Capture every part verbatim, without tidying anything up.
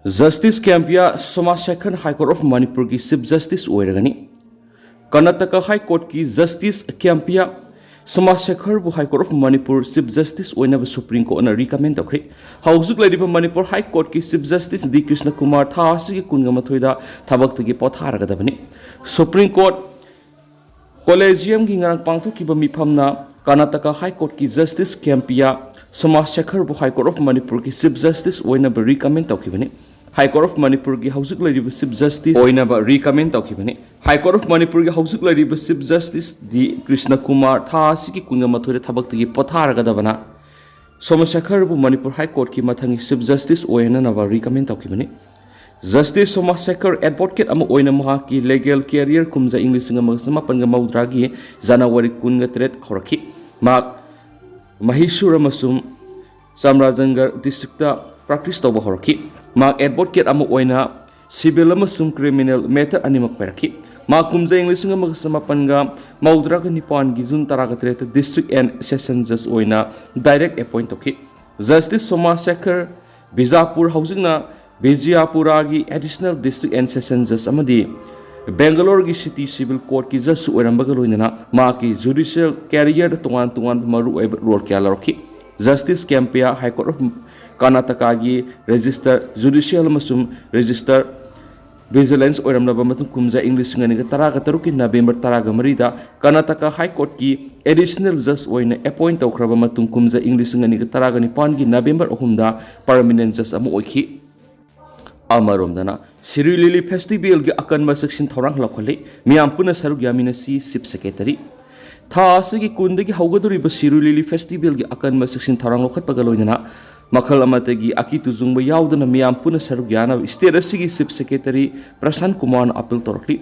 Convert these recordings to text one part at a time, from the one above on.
Justice Kempiya Somasekhar High Court of Manipurꯒꯤ Chief Justice ꯑꯣꯏꯔꯒꯅꯤ꯫ Karnataka High Courtꯀꯤ Justice Kempiya Somasekharꯕꯨ High Court of Manipur Chief Justice ꯑꯣꯏꯅꯕ Supreme Courtꯅ recommend ꯇꯧꯈ꯭ꯔꯦ꯫ ꯍꯧꯖꯤꯛ ꯂꯩꯔꯤꯕ Manipur High Courtꯀꯤ Chief Justice ꯗꯤ ꯀ꯭ꯔꯤꯁꯅ ꯀꯨꯃꯥꯔ ꯊꯥ ꯑꯁꯤꯒꯤ ꯀꯨꯟꯒ ꯃꯥꯊꯣꯏꯗ ꯊꯕꯛꯇꯒꯤ ꯄꯣꯊꯥꯔꯒꯗꯕꯅꯤ꯫ Supreme Court Collegiumꯒꯤ ꯉꯔꯥꯡ ꯄꯥꯡꯊꯣꯛꯈꯤꯕ ꯃꯤꯐꯝꯅ Karnataka High Courtꯀꯤ Justice Kempiya Somasekharꯕꯨ High Court of Manipurꯒꯤ Chief Justice ꯑꯣꯏꯅꯕ recommend ꯇꯧꯈꯤꯕꯅꯤ꯫ High Court of ꯃꯅꯤꯄꯨꯔꯒꯤ ꯍꯧꯖꯤꯛ ꯂꯩꯔꯤꯕ Chief Justice ꯑꯣꯏꯅꯕ recommend ꯇꯧꯈꯤꯕꯅꯤ꯫ High Court of ꯃꯅꯤꯄꯨꯔꯒꯤ ꯍꯧꯖꯤꯛ ꯂꯩꯔꯤꯕ Chief Justice ꯗꯤ ꯀ꯭ꯔꯤꯁꯅ ꯀꯨꯃꯥꯔ ꯊꯥ ꯑꯁꯤꯒꯤ ꯀꯨꯟꯒ ꯃꯥꯊꯣꯏꯗ ꯊꯕꯛꯇꯒꯤ ꯄꯣꯊꯥꯔꯒꯗꯕꯅ ꯁꯣꯃꯁꯦꯈꯔꯕꯨ ꯃꯅꯤꯄꯨꯔ High Courtꯀꯤ ꯃꯊꯪꯒꯤ Chief Justice ꯑꯣꯏꯍꯟꯅꯅꯕ recommend ꯇꯧꯈꯤꯕꯅꯤ꯫ Justice ꯁꯣꯃꯁꯦꯈꯔ advocate ꯑꯃ ꯑꯣꯏꯅ ꯃꯍꯥꯛꯀꯤ legal career ꯀꯨꯝꯖꯥ ꯏꯪ ꯂꯤꯁꯤꯡ ꯑꯃꯒ ꯆꯃꯥꯄꯟꯒ ꯃꯧꯗ꯭ꯔꯥꯒꯤ ꯖꯅꯋꯥꯔꯤ ꯀꯨꯟꯒ ꯇꯔꯦꯠ ꯍꯧꯔꯛꯈꯤ꯫ ꯃꯍꯥꯛ ꯃꯍꯤꯁꯨꯔ ꯑꯃꯁꯨꯡ ꯆꯥꯝꯔꯥꯖꯟꯒꯔ districtꯇ practice ꯇꯧꯕ ꯍꯧꯔꯛꯈꯤ꯫ ꯃꯍꯥꯛ advocate ꯑꯃ ꯑꯣꯏꯅ civil ꯑꯃꯁꯨꯡ criminal matter ꯑꯅꯤꯃꯛ ꯄꯥꯏꯔꯛꯈꯤ꯫ ꯃꯍꯥꯛ ꯀꯨꯝꯖꯥ ꯏꯪ ꯂꯤꯁꯤꯡ ꯑꯃꯒ ꯆꯃꯥꯄꯟꯒ ꯃꯧꯗ꯭ꯔꯥꯒ ꯅꯤꯄꯥꯟꯒꯤ June ꯇꯔꯥꯒ ꯇꯔꯦꯠꯇ District and Session Judge ꯑꯣꯏꯅ direct appoint ꯇꯧꯈꯤ꯫ Justice ꯁꯣꯃꯥꯁꯦꯈꯔ ꯕꯤꯖꯥꯄꯨꯔ, ꯍꯧꯖꯤꯛꯅ ꯕꯤꯖꯌꯄꯨꯔꯥꯒꯤ Additional District and Session Judge ꯑꯃꯗꯤ ꯕꯦꯡꯒꯂꯣꯔꯒꯤ City Civil Courtꯀꯤ Judgeꯁꯨ ꯑꯣꯏꯔꯝꯕꯒ ꯂꯣꯏꯅꯅ ꯃꯍꯥꯛꯀꯤ judicial careerꯗ ꯇꯣꯉꯥꯟ ꯇꯣꯉꯥꯟꯕ ꯃꯔꯨꯑꯣꯏꯕ role ꯀꯌꯥ ꯂꯧꯔꯛꯈꯤ꯫ Justice ꯀꯦꯝꯄꯤꯌꯥ High Court of ꯀꯔꯅꯥꯇꯀꯥꯒꯤ Register Judicial ꯑꯃꯁꯨꯡ Register Vigilance ꯑꯣꯏꯔꯝꯂꯕ ꯃꯇꯨꯡ ꯀꯨꯝꯖꯥ ꯏꯪ ꯂꯤꯁꯤꯡ ꯑꯅꯤꯒ ꯇꯔꯥꯒ ꯇꯔꯨꯛꯀꯤ November ꯇꯔꯥꯒ ꯃꯔꯤꯗ ꯀꯔꯅꯥꯇꯀꯥ High Courtꯀꯤ Additional Judge ꯑꯣꯏꯅ appoint ꯇꯧꯈ꯭ꯔꯕ ꯃꯇꯨꯡ ꯀꯨꯝꯖꯥ ꯏꯪ ꯂꯤꯁꯤꯡ ꯑꯅꯤꯒ ꯇꯔꯥꯒ ꯅꯤꯄꯥꯟꯒꯤ November ꯑꯍꯨꯝꯗ permanent judge ꯑꯃ ꯑꯣꯏꯈꯤ꯫ ꯑꯃꯔꯣꯝꯗꯅ ꯁꯤꯔꯨꯏ ꯂꯤꯂꯤ festivalꯒꯤ ꯑꯀꯟꯕ ꯆꯦꯛꯁꯤꯟ ꯊꯧꯔꯥꯡ ꯂꯧꯈꯠꯂꯤ꯫ ꯃꯤꯌꯥꯝ ꯄꯨꯟꯅ ꯁꯔꯨꯛ ꯌꯥꯃꯤꯟꯅꯁꯤ, Chief Secretary꯫ ꯊꯥ ꯑꯁꯤꯒꯤ ꯀꯨꯟꯗꯒꯤ ꯍꯧꯒꯗꯧꯔꯤꯕ ꯁꯤꯔꯨꯏ ꯂꯤꯂꯤ festivalꯒꯤ ꯑꯀꯟꯕ ꯆꯦꯛꯁꯤꯟ ꯊꯧꯔꯥꯡ ꯂꯧꯈꯠꯄꯒ ꯂꯣꯏꯅꯅ ꯃꯈꯜ ꯑꯃꯠꯇꯒꯤ ꯑꯀꯤ ꯇꯨꯖꯨꯡꯕ ꯌꯥꯎꯗꯅ ꯃꯤꯌꯥꯝ ꯄꯨꯟꯅ ꯁꯔꯨꯛ ꯌꯥꯅꯕ state ꯑꯁꯤꯒꯤ Chief Secretary ꯄ꯭ꯔꯁꯥꯟ ꯀꯨꯃꯥꯔꯅ appeal ꯇꯧꯔꯛꯂꯤ꯫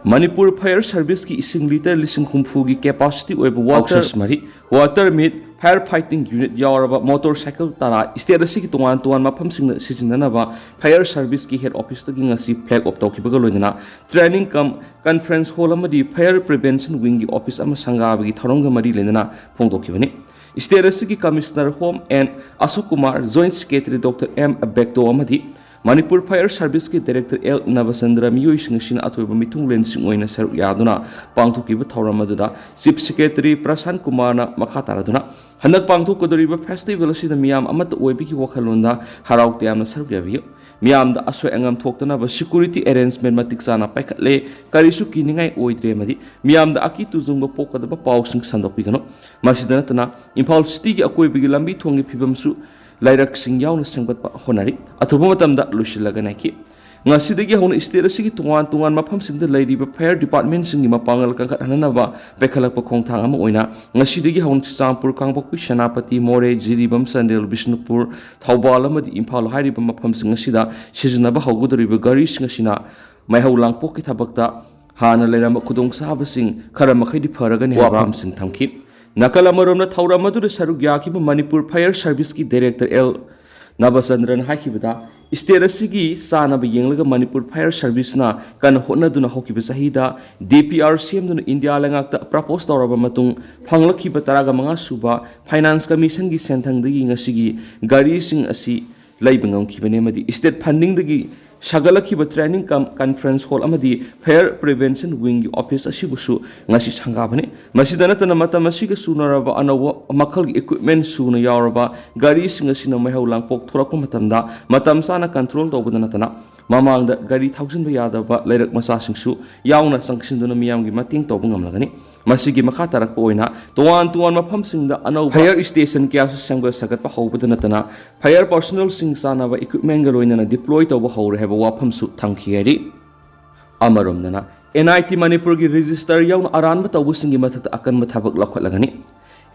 ꯃꯅꯤꯄꯨꯔ Fire Serviceꯀꯤ ꯏꯁꯤꯡ litre ꯂꯤꯁꯤꯡ ꯍꯨꯝꯐꯨꯒꯤ capacity ꯑꯣꯏꯕ water, ꯃꯔꯤ, water meet, fire fighting unit ꯌꯥꯎꯔꯕ motorcycle ꯇꯔꯥ state ꯑꯁꯤꯒꯤ ꯇꯣꯉꯥꯟ ꯇꯣꯉꯥꯟꯕ ꯃꯐꯝꯁꯤꯡꯗ ꯁꯤꯖꯤꯟꯅꯅꯕ Fire Serviceꯀꯤ head officeꯇꯒꯤ ꯉꯁꯤ flag off ꯇꯧꯈꯤꯕꯒ ꯂꯣꯏꯅꯅ training cum conference hall ꯑꯃꯗꯤ Fire Prevention Wingꯒꯤ office ꯑꯃ ꯁꯪꯒꯥꯕꯒꯤ ꯊꯧꯔꯝꯒ ꯃꯔꯤ ꯂꯩꯅꯅ ꯐꯣꯡꯗꯣꯛꯈꯤꯕꯅꯤ꯫ State ꯑꯁꯤꯒꯤ Commissioner Home N ꯑꯁꯣꯛ Kumar, Joint Secretary Doctor M ꯕꯦꯛꯇꯣ ꯑꯃꯗꯤ ꯃꯅꯤꯄꯨꯔ ꯐꯥꯌꯔ ꯁꯥꯔꯚꯤꯁꯀꯤ ꯗꯥꯏꯔꯦꯛꯇꯔ ꯑꯦꯜ ꯅꯕꯆꯟꯗ꯭ꯔ ꯃꯤꯑꯣꯏꯁꯤꯡ ꯑꯁꯤꯅ ꯑꯊꯣꯏꯕ ꯃꯤꯊꯨꯡꯂꯦꯟꯁꯤꯡ ꯑꯣꯏꯅ ꯁꯔꯨꯛ ꯌꯥꯗꯨꯅ ꯄꯥꯡꯊꯣꯛꯈꯤꯕ ꯊꯧꯔꯝ ꯑꯗꯨꯗ ꯆꯤꯐ ꯁꯦꯀ꯭ꯔꯦꯇꯔꯤ ꯄ꯭ꯔꯁꯥꯟ ꯀꯨꯃꯥꯔꯅ ꯃꯈꯥ ꯇꯥꯔꯗꯨꯅ, ꯍꯟꯗꯛ ꯄꯥꯡꯊꯣꯛꯀꯗꯧꯔꯤꯕ ꯐꯦꯁꯇꯤꯚꯦꯜ ꯑꯁꯤꯗ ꯃꯤꯌꯥꯝ ꯑꯃꯠꯇ ꯑꯣꯏꯕꯒꯤ ꯋꯥꯈꯜꯂꯣꯟꯗ ꯍꯔꯥꯎ ꯇꯌꯥꯝꯅ ꯁꯔꯨꯛ ꯌꯥꯕꯤꯌꯨ꯫ ꯃꯤꯌꯥꯝꯗ ꯑꯁꯣꯏ ꯑꯉꯥꯝ ꯊꯣꯛꯇꯅꯕ ꯁꯦꯀ꯭ꯌꯨꯔꯤꯇꯤ ꯑꯦꯔꯦꯟꯖꯃꯦꯟ ꯃꯇꯤꯛ ꯆꯥꯅ ꯄꯥꯏꯈꯠꯂꯦ, ꯀꯔꯤꯁꯨ ꯀꯤꯅꯤꯡꯉꯥꯏ ꯑꯣꯏꯗ꯭ꯔꯦ ꯑꯃꯗꯤ ꯃꯤꯌꯥꯝꯗ ꯑꯀꯤ ꯇꯨꯖꯨꯡꯕ ꯄꯣꯛꯀꯗꯕ ꯄꯥꯎꯁꯤꯡ ꯁꯟꯗꯣꯛꯄꯤꯒꯅꯨ꯫ ꯃꯁꯤꯗ ꯅꯠꯇꯅ ꯏꯝꯐꯥꯜ ꯁꯤꯇꯤꯒꯤ ꯑꯀꯣꯏꯕꯒꯤ ꯂꯝꯕꯤ ꯊꯣꯡꯒꯤ ꯐꯤꯕꯝꯁꯨ ꯂꯥꯏꯔꯛꯁꯤꯡ ꯌꯥꯎꯅ ꯁꯦꯝꯒꯠꯄ ꯍꯣꯠꯅꯔꯤ꯫ ꯑꯊꯨꯕ ꯃꯇꯝꯗ ꯂꯣꯏꯁꯤꯜꯂꯒꯅꯤ ꯍꯥꯏꯈꯤ꯫ ꯉꯁꯤꯗꯒꯤ ꯍꯧꯅ ꯁ꯭ꯇꯦꯠ ꯑꯁꯤꯒꯤ ꯇꯣꯉꯥꯟ ꯇꯣꯉꯥꯟ ꯃꯐꯝꯁꯤꯡꯗ ꯂꯩꯔꯤꯕ ꯐꯥꯌꯔ ꯗꯤꯄꯥꯔꯠꯃꯦꯟꯁꯤꯡꯒꯤ ꯃꯄꯥꯡꯒꯜ ꯀꯟꯈꯠꯍꯟꯅꯕ ꯄꯥꯏꯈꯠꯂꯛꯄ ꯈꯣꯡꯊꯥꯡ ꯑꯃ ꯑꯣꯏꯅ ꯉꯁꯤꯗꯒꯤ ꯍꯧꯅ ꯆꯨꯔꯆꯥꯟꯄꯨꯔ, ꯀꯥꯡꯄꯣꯛꯄꯤ, ꯁꯦꯅꯥꯄꯇꯤ, ꯃꯣꯔꯦ, ꯖꯤꯔꯤꯕꯥꯝ, ꯆꯥꯟꯗꯦꯜ, ꯕꯤꯁꯅꯨꯄꯨꯔ, ꯊꯧꯕꯥꯜ ꯑꯃꯗꯤ ꯏꯝꯐꯥꯜ ꯍꯥꯏꯔꯤꯕ ꯃꯐꯝꯁꯤꯡ ꯑꯁꯤꯗ ꯁꯤꯖꯤꯟꯅꯕ ꯍꯧꯒꯗꯧꯔꯤꯕ ꯒꯥꯔꯤꯁꯤꯡ ꯑꯁꯤꯅ ꯃꯩꯍꯧ ꯂꯥꯡꯄꯣꯛꯀꯤ ꯊꯕꯛꯇ ꯍꯥꯟꯅ ꯂꯩꯔꯝꯕ ꯈꯨꯗꯣꯡꯆꯥꯕꯁꯤꯡ ꯈꯔ ꯃꯈꯩꯗꯤ ꯐꯔꯒꯅꯤ ꯍꯥꯏꯕ ꯋꯥꯐꯝꯁꯤꯡ ꯊꯝꯈꯤ꯫ ꯅꯥꯀꯜ ꯑꯃꯔꯣꯝꯗ ꯊꯧꯔꯝ ꯑꯗꯨꯗ ꯁꯔꯨꯛ ꯌꯥꯈꯤꯕ ꯃꯅꯤꯄꯨꯔ ꯐꯥꯌꯔ ꯁꯥꯔꯚꯤꯁꯀꯤ ꯗꯥꯏꯔꯦꯛꯇꯔ ꯑꯦꯜ ꯅꯕꯆꯟꯗ꯭ꯔꯟ ꯍꯥꯏꯈꯤꯕꯗ, ꯁ꯭ꯇꯦꯠ ꯑꯁꯤꯒꯤ ꯆꯥꯅꯕ ꯌꯦꯡꯂꯒ ꯃꯅꯤꯄꯨꯔ ꯐꯥꯌꯔ ꯁꯥꯔꯚꯤꯁꯅ ꯀꯟꯅ ꯍꯣꯠꯅꯗꯨꯅ ꯍꯧꯈꯤꯕ ꯆꯍꯤꯗ ꯗꯤ ꯄꯤ ꯑꯥꯔ ꯁꯦꯝꯗꯨꯅ ꯏꯟꯗꯤꯌꯥ ꯂꯩꯉꯥꯛꯇ ꯄ꯭ꯔꯄꯣꯁ ꯇꯧꯔꯕ ꯃꯇꯨꯡ ꯐꯪꯂꯛꯈꯤꯕ ꯇꯔꯥꯒ ꯃꯉꯥ ꯁꯨꯕ ꯐꯥꯏꯅꯥꯟꯁ ꯀꯃꯤꯁꯟꯒꯤ ꯁꯦꯟꯊꯪꯗꯒꯤ ꯉꯁꯤꯒꯤ ꯒꯥꯔꯤꯁꯤꯡ ꯑꯁꯤ ꯂꯩꯕ ꯉꯝꯈꯤꯕꯅꯤ ꯑꯃꯗꯤ ꯁ꯭ꯇꯦꯠ ꯐꯟꯗꯤꯡꯗꯒꯤ ꯁꯥꯒꯠꯂꯛꯈꯤꯕ ꯇ꯭ꯔꯦꯅꯤꯡ ꯀꯝ ꯀꯟꯐꯔꯦꯟꯁ ꯍꯣꯜ ꯑꯃꯗꯤ ꯐꯥꯌꯔ ꯄ꯭ꯔꯤꯚꯦꯟꯁꯟ ꯋꯤꯡꯒꯤ ꯑꯣꯐꯤꯁ ꯑꯁꯤꯕꯨꯁꯨ ꯉꯁꯤ ꯁꯪꯒꯥꯕꯅꯤ꯫ ꯃꯁꯤꯗ ꯅꯠꯇꯅ ꯃꯇꯝ ꯑꯁꯤꯒ ꯆꯨꯅꯔꯕ ꯑꯅꯧꯕ ꯃꯈꯜꯒꯤ ꯏꯀ꯭ꯋꯤꯞꯃꯦꯟ ꯁꯨꯅ ꯌꯥꯎꯔꯕ ꯒꯥꯔꯤꯁꯤꯡ ꯑꯁꯤꯅ ꯃꯩꯍꯧ ꯂꯥꯡꯄꯣꯛ ꯊꯣꯛꯂꯛꯄ ꯃꯇꯝꯗ ꯃꯇꯝ ꯆꯥꯅ ꯀꯟꯇ꯭ꯔꯣꯜ ꯇꯧꯕꯗ ꯅꯠꯇꯅ ꯃꯃꯥꯡꯗ ꯒꯥꯔꯤ ꯊꯧꯖꯤꯟꯕ ꯌꯥꯗꯕ ꯂꯩꯔꯛ ꯃꯆꯥꯁꯤꯡꯁꯨ ꯌꯥꯎꯅ ꯆꯪꯁꯤꯟꯗꯨꯅ ꯃꯤꯌꯥꯝꯒꯤ ꯃꯇꯦꯡ ꯇꯧꯕ ꯉꯝꯂꯒꯅꯤ꯫ ꯃꯁꯤꯒꯤ ꯃꯈꯥ ꯇꯥꯔꯛꯄ ꯑꯣꯏꯅ ꯇꯣꯉꯥꯟ ꯇꯣꯉꯥꯟꯕ ꯃꯐꯝꯁꯤꯡꯗ ꯑꯅꯧꯕ ꯐꯥꯌꯔ ꯁ꯭ꯇꯦꯁꯟ ꯀꯌꯥꯁꯨ ꯁꯦꯝꯒꯠ ꯁꯥꯒꯠꯄ ꯍꯧꯕꯗ ꯅꯠꯇꯅ ꯐꯥꯌꯔ ꯄꯥꯔꯁꯣꯅꯦꯜꯁꯤꯡ ꯆꯥꯅꯕ ꯏꯀ꯭ꯋꯤꯞꯃꯦꯟꯒ ꯂꯣꯏꯅꯅ ꯗꯤꯄ꯭ꯂꯣꯏ ꯇꯧꯕ ꯍꯧꯔꯦ ꯍꯥꯏꯕ ꯋꯥꯐꯝꯁꯨ ꯊꯝꯈꯤ ꯍꯥꯏꯔꯤ꯫ ꯑꯃꯔꯣꯝꯗꯅ, ꯑꯦꯟ ꯑꯥꯏ ꯇꯤ ꯃꯅꯤꯄꯨꯔꯒꯤ ꯔꯦꯖꯤꯁꯇꯔ ꯌꯥꯎꯅ ꯑꯔꯥꯟꯕ ꯇꯧꯕꯁꯤꯡꯒꯤ ꯃꯊꯛꯇ ꯑꯀꯟꯕ ꯊꯕꯛ ꯂꯧꯈꯠꯂꯒꯅꯤ꯫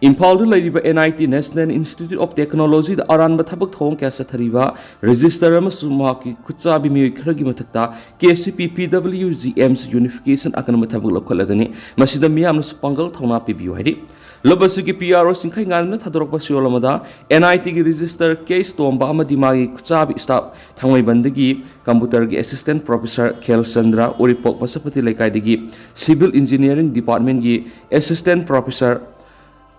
ꯏꯝꯐꯥꯜꯗ ꯂꯩꯔꯤꯕ N I T National Institute of Technologyꯗ ꯑꯔꯥꯟꯕ ꯊꯕꯛ ꯊꯧꯑꯣꯡ ꯀꯌꯥ ꯆꯠꯊꯔꯤꯕ ꯔꯦꯖꯤꯁꯇꯔ ꯑꯃꯁꯨꯡ ꯃꯍꯥꯛꯀꯤ ꯈꯨꯠꯆꯥꯕꯤ ꯃꯤꯑꯣꯏ ꯈꯔꯒꯤ ꯃꯊꯛꯇ ꯀꯦ ꯁꯤ ꯄꯤ ꯄꯤ ꯗꯕ꯭ꯂꯤꯎ ꯖꯤ ꯑꯦꯝꯁ ꯌꯨꯅꯤꯐꯤꯀꯦꯁꯟ ꯑꯀꯟꯕ ꯊꯕꯛ ꯂꯧꯈꯠꯂꯒꯅꯤ꯫ ꯃꯁꯤꯗ ꯃꯤꯌꯥꯝꯅꯁꯨ ꯄꯥꯡꯒꯜ ꯊꯧꯅꯥ ꯄꯤꯕꯤꯌꯨ ꯍꯥꯏꯔꯤ꯫ ꯂꯨꯞ ꯑꯁꯤꯒꯤ ꯄꯤ ꯑꯥꯔ ꯑꯣ ꯆꯤꯡꯈꯩ ꯉꯥꯟꯕꯅ ꯊꯥꯗꯣꯔꯛꯄ ꯆꯦꯔꯣꯜ ꯑꯃꯗ, ꯑꯦꯟ ꯑꯥꯏ ꯇꯤꯒꯤ ꯔꯦꯖꯤꯁꯇꯔ ꯀꯦ ꯑꯦꯁ ꯇꯣꯝꯕ ꯑꯃꯗꯤ ꯃꯥꯒꯤ ꯈꯨꯠꯆꯥꯕꯤ ꯁ꯭ꯇꯥꯐ ꯊꯥꯡꯃꯩꯕꯟꯗꯒꯤ ꯀꯝꯄ꯭ꯌꯨꯇꯔꯒꯤ ꯑꯦꯁꯤꯁꯇꯦꯟꯠ ꯄ꯭ꯔꯣꯐꯦꯁꯔ ꯈꯦꯜ ꯆꯟꯗ꯭ꯔ, ꯎꯔꯤꯄꯣꯛ ꯄꯁꯨꯄꯇꯤ ꯂꯩꯀꯥꯏꯗꯒꯤ ꯁꯤꯚꯤꯜ ꯏꯟꯖꯤꯅꯤꯌꯥꯔꯤꯡ ꯗꯤꯄꯥꯔꯠꯃꯦꯟꯠꯀꯤ ꯑꯦꯁꯤꯁꯇꯦꯟꯠ ꯄ꯭ꯔꯣꯐꯦꯁꯔ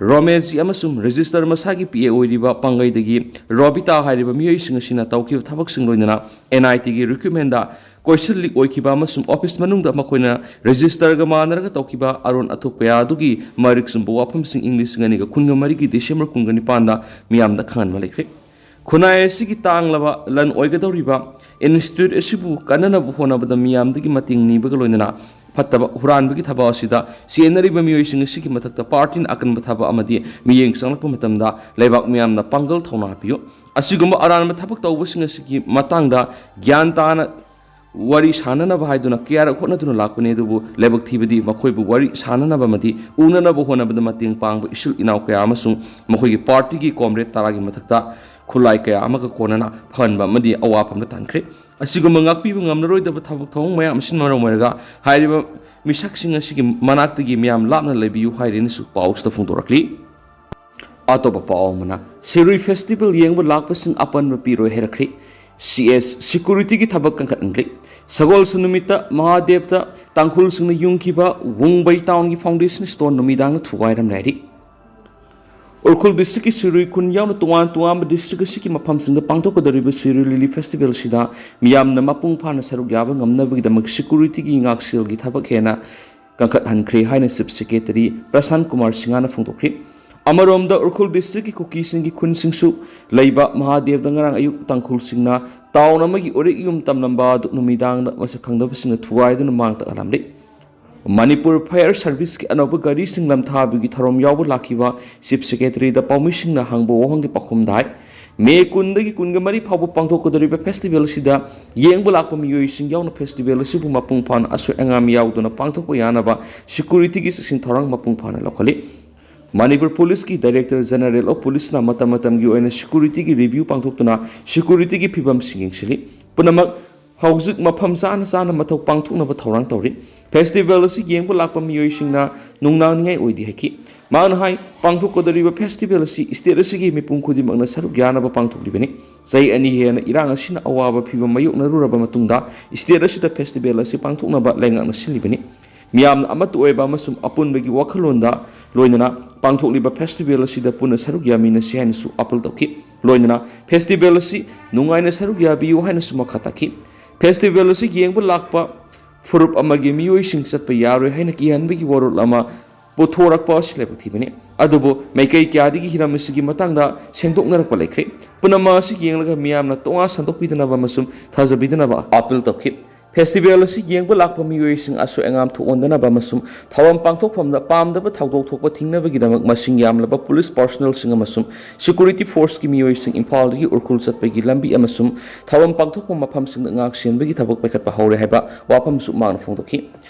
ꯔꯣꯃꯦꯁꯖꯤ ꯑꯃꯁꯨꯡ ꯔꯦꯖꯤꯁꯇꯔ ꯃꯁꯥꯒꯤ ꯄꯤ ꯑꯦ ꯑꯣꯏꯔꯤꯕ ꯄꯥꯡꯒꯩꯗꯒꯤ ꯔꯣꯕꯤꯇꯥ ꯍꯥꯏꯔꯤꯕ ꯃꯤꯑꯣꯏꯁꯤꯡ ꯑꯁꯤꯅ ꯇꯧꯈꯤꯕ ꯊꯕꯛꯁꯤꯡ, ꯂꯣꯏꯅꯅ ꯑꯦꯟ ꯑꯥꯏ ꯇꯤꯒꯤ ꯔꯤꯀ꯭ꯔꯨꯠꯃꯦꯟꯗ ꯀꯣꯏꯁꯟ ꯂꯤꯛ ꯑꯣꯏꯈꯤꯕ ꯑꯃꯁꯨꯡ ꯑꯣꯐꯤꯁ ꯃꯅꯨꯡꯗ ꯃꯈꯣꯏꯅ ꯔꯦꯖꯤꯁꯇꯔꯒ ꯃꯥꯟꯅꯔꯒ ꯇꯧꯈꯤꯕ ꯑꯔꯣꯟ ꯑꯊꯨꯞ ꯀꯌꯥ ꯑꯗꯨꯒꯤ ꯃꯔꯤꯛ ꯆꯨꯝꯕ ꯋꯥꯐꯝꯁꯤꯡ ꯏꯪ ꯂꯤꯁꯤꯡ ꯑꯅꯤꯒ ꯀꯨꯟꯒ ꯃꯔꯤꯒꯤ ꯗꯤꯁꯦꯝꯕꯔ ꯀꯨꯟꯒ ꯅꯤꯄꯥꯟꯗ ꯃꯤꯌꯥꯝꯗ ꯈꯪꯍꯟꯕ ꯂꯩꯈ꯭ꯔꯦ꯫ ꯈꯨꯟꯅꯥꯏ ꯑꯁꯤꯒꯤ ꯇꯥꯡꯂꯕ ꯂꯟ ꯑꯣꯏꯒꯗꯧꯔꯤꯕ ꯏꯟꯁꯇꯤꯇ꯭ꯌꯨꯠ ꯑꯁꯤꯕꯨ ꯀꯟꯅꯅꯕ ꯍꯣꯠꯅꯕꯗ ꯃꯤꯌꯥꯝꯗꯒꯤ ꯃꯇꯦꯡ ꯅꯤꯕꯒ ꯂꯣꯏꯅꯅ ꯐꯠꯇꯕ ꯍꯨꯔꯥꯟꯕꯒꯤ ꯊꯕꯛ ꯑꯁꯤꯗ ꯆꯦꯟꯅꯔꯤꯕ ꯃꯤꯑꯣꯏꯁꯤꯡ ꯑꯁꯤꯒꯤ ꯃꯊꯛꯇ ꯄꯥꯔꯇꯤꯅ ꯑꯀꯟꯕ ꯊꯕꯛ ꯑꯃꯗꯤ ꯃꯤꯠꯌꯦꯡ ꯆꯪꯂꯛꯄ ꯃꯇꯝꯗ ꯂꯩꯕꯥꯛ ꯃꯤꯌꯥꯝꯅ ꯄꯥꯡꯒꯜ ꯊꯧꯅꯥ ꯄꯤꯌꯨ꯫ ꯑꯁꯤꯒꯨꯝꯕ ꯑꯔꯥꯟꯕ ꯊꯕꯛ ꯇꯧꯕꯁꯤꯡ ꯑꯁꯤꯒꯤ ꯃꯇꯥꯡꯗ ꯒ꯭ꯌꯥꯟ ꯇꯥꯅ ꯋꯥꯔꯤ ꯁꯥꯅꯅꯕ ꯍꯥꯏꯗꯨꯅ ꯀꯌꯥꯔꯛ ꯍꯣꯠꯅꯗꯨꯅ ꯂꯥꯛꯄꯅꯤ, ꯑꯗꯨꯕꯨ ꯂꯥꯏꯕꯛ ꯊꯤꯕꯗꯤ ꯃꯈꯣꯏꯕꯨ ꯋꯥꯔꯤ ꯁꯥꯅꯅꯕ ꯑꯃꯗꯤ ꯎꯅꯅꯕ ꯍꯣꯠꯅꯕꯗ ꯃꯇꯦꯡ ꯄꯥꯡꯕ ꯏꯆꯤꯜ ꯏꯅꯥꯎ ꯀꯌꯥ ꯑꯃꯁꯨꯡ ꯃꯈꯣꯏꯒꯤ ꯄꯥꯔꯇꯤꯒꯤ ꯀꯣꯝꯔꯦꯗ ꯇꯔꯥꯒꯤ ꯃꯊꯛꯇ ꯈꯨꯠꯂꯥꯏ ꯀꯌꯥ ꯑꯃꯒ ꯀꯣꯟꯅꯅ ꯐꯍꯟꯕ ꯑꯃꯗꯤ ꯑꯋꯥꯐꯝꯗ ꯇꯥꯟꯈ꯭ꯔꯦ꯫ ꯑꯁꯤꯒꯨꯝꯕ ꯉꯥꯛꯄꯤꯕ ꯉꯝꯂꯔꯣꯏꯗꯕ ꯊꯕꯛ ꯊꯧꯑꯣꯡ ꯃꯌꯥꯝ ꯑꯁꯤꯅ ꯃꯔꯝ ꯑꯣꯏꯔꯒ ꯍꯥꯏꯔꯤꯕ ꯃꯤꯁꯛꯁꯤꯡ ꯑꯁꯤꯒꯤ ꯃꯅꯥꯛꯇꯒꯤ ꯃꯤꯌꯥꯝ ꯂꯥꯞꯅ ꯂꯩꯕꯤꯌꯨ ꯍꯥꯏꯔꯦꯅꯁꯨ ꯄꯥꯎꯁꯤꯗ ꯐꯣꯡꯗꯣꯔꯛꯂꯤ꯫ ꯑꯇꯣꯞꯄ ꯄꯥꯎ ꯑꯃꯅ, ꯁꯤꯔꯨꯏ ꯐꯦꯁꯇꯤꯚꯦꯜ ꯌꯦꯡꯕ ꯂꯥꯛꯄꯁꯤꯡ ꯑꯄꯟꯕ ꯄꯤꯔꯣꯏ ꯍꯥꯏꯔꯛꯈ꯭ꯔꯦ꯫ ꯁꯤ ꯑꯦꯁ ꯁꯦꯀ꯭ꯌꯨꯔꯤꯇꯤꯒꯤ ꯊꯕꯛ ꯀꯟꯈꯠꯍꯟꯈ꯭ꯔꯦ꯫ ꯁꯒꯣꯜꯁꯦꯟ ꯅꯨꯃꯤꯠꯇ ꯃꯍꯥꯗꯦꯕꯇ ꯇꯥꯡꯈꯨꯜꯁꯤꯡꯅ ꯌꯨꯡꯈꯤꯕ ꯋꯨꯡꯕꯩ ꯇꯥꯎꯟꯒꯤ ꯐꯥꯎꯟꯗꯦꯁꯟ ꯁ꯭ꯇꯣꯟ ꯅꯨꯃꯤꯗꯥꯡꯗ ꯊꯨꯒꯥꯏꯔꯝꯂꯦ ꯍꯥꯏꯔꯤ꯫ ꯎꯈ꯭ꯔꯨꯜ ꯗꯤꯁꯇ꯭ꯔꯤꯛꯀꯤ ꯁꯤꯔꯨꯏ ꯈꯨꯟ ꯌꯥꯎꯅ ꯇꯣꯉꯥꯟ ꯇꯣꯉꯥꯟꯕ ꯗꯤꯁꯇ꯭ꯔꯤꯛ ꯑꯁꯤꯒꯤ ꯃꯐꯝꯁꯤꯡꯗ ꯄꯥꯡꯊꯣꯛꯀꯗꯧꯔꯤꯕ ꯁꯤꯔꯨꯏ ꯂꯤꯂꯤ ꯐꯦꯁꯇꯤꯚꯦꯜꯁꯤꯗ ꯃꯤꯌꯥꯝꯅ ꯃꯄꯨꯡ ꯐꯥꯅ ꯁꯔꯨꯛ ꯌꯥꯕ ꯉꯝꯅꯕꯒꯤꯗꯃꯛ ꯁꯦꯀ꯭ꯌꯨꯔꯤꯇꯤꯒꯤ ꯉꯥꯛꯁꯦꯜꯒꯤ ꯊꯕꯛ ꯍꯦꯟꯅ ꯀꯟꯈꯠꯍꯟꯈ꯭ꯔꯦ ꯍꯥꯏꯅ ꯆꯤꯐ ꯁꯦꯀ꯭ꯔꯦꯇꯔꯤ ꯄ꯭ꯔꯁꯥꯟ ꯀꯨꯃꯥꯔ ꯁꯤꯡꯍꯅ ꯐꯣꯡꯗꯣꯛꯈ꯭ꯔꯦ꯫ ꯑꯃꯔꯣꯝꯗ ꯎꯈ꯭ꯔꯨꯜ ꯗꯤꯁꯇ꯭ꯔꯤꯛꯀꯤ ꯀꯨꯀꯤꯁꯤꯡꯒꯤ ꯈꯨꯟꯁꯤꯡꯁꯨ ꯂꯩꯕ ꯃꯍꯥꯗꯦꯕꯗ ꯉꯔꯥꯡ ꯑꯌꯨꯛ ꯇꯥꯡꯈꯨꯜꯁꯤꯡꯅ ꯇꯥꯎꯟ ꯑꯃꯒꯤ ꯎꯔꯤꯛ ꯌꯨꯝ ꯇꯝꯂꯝꯕ ꯑꯗꯨ ꯅꯨꯃꯤꯗꯥꯡꯗ ꯃꯁꯛ ꯈꯪꯗꯕꯁꯤꯡꯅ ꯊꯨꯒꯥꯏꯗꯨꯅ ꯃꯥꯡ ꯇꯥꯛꯍꯜꯂꯝꯂꯦ꯫ ꯃꯅꯤꯄꯨꯔ ꯐꯥꯌꯔ ꯁꯔꯚꯤꯁꯀꯤ ꯑꯅꯧꯕ ꯒꯥꯔꯤꯁꯤꯡ ꯂꯝꯊꯥꯕꯒꯤ ꯊꯧꯔꯝ ꯌꯥꯎꯕ ꯂꯥꯛꯈꯤꯕ ꯆꯤꯐ ꯁꯦꯀ꯭ꯔꯦꯇꯔꯤꯗ ꯄꯥꯎꯃꯤꯁꯤꯡꯅ ꯍꯪꯕ ꯋꯥꯍꯪꯒꯤ ꯄꯥꯎꯈꯨꯝꯗ ꯍꯥꯏ, ꯃꯦ ꯀꯨꯟꯗꯒꯤ ꯀꯨꯟꯒ ꯃꯔꯤ ꯐꯥꯎꯕ ꯄꯥꯡꯊꯣꯛꯀꯗꯧꯔꯤꯕ ꯐꯦꯁꯇꯤꯚꯦꯜ ꯑꯁꯤꯗ ꯌꯦꯡꯕ ꯂꯥꯛꯄ ꯃꯤꯑꯣꯏꯁꯤꯡ ꯌꯥꯎꯅ ꯐꯦꯁꯇꯤꯚꯦꯜ ꯑꯁꯤꯕꯨ ꯃꯄꯨꯡ ꯐꯥꯅ ꯑꯁꯣꯏ ꯑꯉꯥꯝ ꯌꯥꯎꯗꯅ ꯄꯥꯡꯊꯣꯛꯄ ꯌꯥꯅꯕ ꯁꯦꯀ꯭ꯌꯨꯔꯤꯇꯤꯒꯤ ꯆꯦꯛꯁꯤꯟ ꯊꯧꯔꯥꯡ ꯃꯄꯨꯡ ꯐꯥꯅ ꯂꯧꯈꯠꯂꯤ꯫ ꯃꯅꯤꯄꯨꯔ ꯄꯨꯂꯤꯁꯀꯤ ꯗꯥꯏꯔꯦꯛꯇꯔ ꯖꯦꯅꯔꯦꯜ ꯑꯣꯐ ꯄꯨꯂꯤꯁꯅ ꯃꯇꯝ ꯃꯇꯝꯒꯤ ꯑꯣꯏꯅ ꯁꯦꯀ꯭ꯌꯨꯔꯤꯇꯤꯒꯤ ꯔꯤꯚ꯭ꯌꯨ ꯄꯥꯡꯊꯣꯛꯇꯨꯅ ꯁꯦꯀ꯭ꯌꯨꯔꯤꯇꯤꯒꯤ ꯐꯤꯕꯝꯁꯤꯡ ꯌꯦꯡꯁꯤꯜꯂꯤ꯫ ꯄꯨꯝꯅꯃꯛ ꯍꯧꯖꯤꯛ ꯃꯐꯝ ꯆꯥꯅ ꯆꯥꯅ ꯃꯊꯧ ꯄꯥꯡꯊꯣꯛꯅꯕ ꯊꯧꯔꯥꯡ ꯇꯧꯔꯤ꯫ ꯐꯦꯁꯇꯤꯚꯦꯜ ꯑꯁꯤ ꯌꯦꯡꯕ ꯂꯥꯛꯄ ꯃꯤꯑꯣꯏꯁꯤꯡꯅ ꯅꯨꯡꯅꯥꯡꯅꯤꯡꯉꯥꯏ ꯑꯣꯏꯗꯦ ꯍꯥꯏꯈꯤ꯫ ꯃꯍꯥꯛꯅ ꯍꯥꯏ, ꯄꯥꯡꯊꯣꯛꯀꯗꯧꯔꯤꯕ ꯐꯦꯁꯇꯤꯚꯦꯜ ꯑꯁꯤ ꯁ꯭ꯇꯦꯠ ꯑꯁꯤꯒꯤ ꯃꯤꯄꯨꯝ ꯈꯨꯗꯤꯡꯃꯛꯅ ꯁꯔꯨꯛ ꯌꯥꯅꯕ ꯄꯥꯡꯊꯣꯛꯂꯤꯕꯅꯤ꯫ ꯆꯍꯤ ꯑꯅꯤ ꯍꯦꯟꯅ ꯏꯔꯥꯡ ꯑꯁꯤꯅ ꯑꯋꯥꯕ ꯐꯤꯚꯝ ꯃꯥꯌꯣꯛꯅꯔꯨꯔꯕ ꯃꯇꯨꯡꯗ ꯁ꯭ꯇꯦꯠ ꯑꯁꯤꯗ ꯐꯦꯁꯇꯤꯚꯦꯜ ꯑꯁꯤ ꯄꯥꯡꯊꯣꯛꯅꯕ ꯂꯩꯉꯥꯛꯅ ꯁꯤꯜꯂꯤꯕꯅꯤ꯫ ꯃꯤꯌꯥꯝꯅ ꯑꯃꯠꯇ ꯑꯣꯏꯕ ꯑꯃꯁꯨꯡ ꯑꯄꯨꯟꯕꯒꯤ ꯋꯥꯈꯜꯂꯣꯟꯗ ꯂꯣꯏꯅꯅ ꯄꯥꯡꯊꯣꯛꯂꯤꯕ ꯐꯦꯁꯇꯤꯚꯦꯜ ꯑꯁꯤꯗ ꯄꯨꯟꯅ ꯁꯔꯨꯛ ꯌꯥꯃꯤꯟꯅꯁꯤ ꯍꯥꯏꯅꯁꯨ ꯑꯥꯄꯤꯜ ꯇꯧꯈꯤ꯫ ꯂꯣꯏꯅꯅ ꯐꯦꯁꯇꯤꯚꯦꯜ ꯑꯁꯤ ꯅꯨꯡꯉꯥꯏꯅ ꯁꯔꯨꯛ ꯌꯥꯕꯤꯌꯨ ꯍꯥꯏꯅꯁꯨ ꯃꯈꯥ ꯇꯥꯈꯤ꯫ ꯐꯦꯁꯇꯤꯚꯦꯜ ꯑꯁꯤ ꯌꯦꯡꯕ ꯂꯥꯛꯄ ꯐꯨꯔꯨꯞ ꯑꯃꯒꯤ ꯃꯤꯑꯣꯏꯁꯤꯡ ꯆꯠꯄ ꯌꯥꯔꯣꯏ ꯍꯥꯏꯅ ꯀꯤꯍꯟꯕꯒꯤ ꯋꯥꯔꯣꯜ ꯑꯃ ꯄꯨꯊꯣꯔꯛꯄ ꯑꯁꯤ ꯂꯥꯏꯕꯛ ꯊꯤꯕꯅꯤ꯫ ꯑꯗꯨꯕꯨ ꯃꯥꯏꯀꯩ ꯀꯌꯥꯗꯒꯤ ꯍꯤꯔꯝ ꯑꯁꯤꯒꯤ ꯃꯇꯥꯡꯗ ꯁꯦꯡꯗꯣꯛꯅꯔꯛꯄ ꯂꯩꯈ꯭ꯔꯦ꯫ ꯄꯨꯝꯅꯃꯛ ꯑꯁꯤ ꯌꯦꯡꯂꯒ ꯃꯤꯌꯥꯝꯅ ꯇꯣꯉꯥꯟ ꯁꯟꯗꯣꯛꯄꯤꯗꯅꯕ ꯑꯃꯁꯨꯡ ꯊꯥꯖꯕꯤꯗꯅꯕ ꯑꯥꯄꯤꯜ ꯇꯧꯈꯤ꯫ ꯐꯦꯁꯇꯤꯚꯦꯜ ꯑꯁꯤ ꯌꯦꯡꯕ ꯂꯥꯛꯄ ꯃꯤꯑꯣꯏꯁꯤꯡ ꯑꯁꯣꯏ ꯑꯉꯥꯝ ꯊꯣꯛꯍꯟꯗꯅꯕ ꯑꯃꯁꯨꯡ ꯊꯧꯔꯝ ꯄꯥꯡꯊꯣꯛꯐꯝꯗ ꯄꯥꯝꯗꯕ ꯊꯧꯗꯣꯛ ꯊꯣꯛꯄ ꯊꯤꯡꯅꯕꯒꯤꯗꯃꯛ ꯃꯁꯤꯡ ꯌꯥꯝꯂꯕ ꯄꯨꯂꯤꯁ ꯄꯥꯔꯁꯣꯅꯦꯜꯁꯤꯡ ꯑꯃꯁꯨꯡ ꯁꯦꯀ꯭ꯌꯨꯔꯤꯇꯤ ꯐꯣꯔꯁꯀꯤ ꯃꯤꯑꯣꯏꯁꯤꯡ ꯏꯝꯐꯥꯜꯗꯒꯤ ꯎꯔꯈꯨꯜ ꯆꯠꯄꯒꯤ ꯂꯝꯕꯤ ꯑꯃꯁꯨꯡ ꯊꯧꯔꯝ ꯄꯥꯡꯊꯣꯛꯄ ꯃꯐꯝꯁꯤꯡꯗ ꯉꯥꯛ ꯁꯦꯟꯕꯒꯤ ꯊꯕꯛ ꯄꯥꯏꯈꯠꯄ ꯍꯧꯔꯦ ꯍꯥꯏꯕ ꯋꯥꯐꯝꯁꯨ ꯃꯍꯥꯛꯅ ꯐꯣꯡꯗꯣꯛꯈꯤ꯫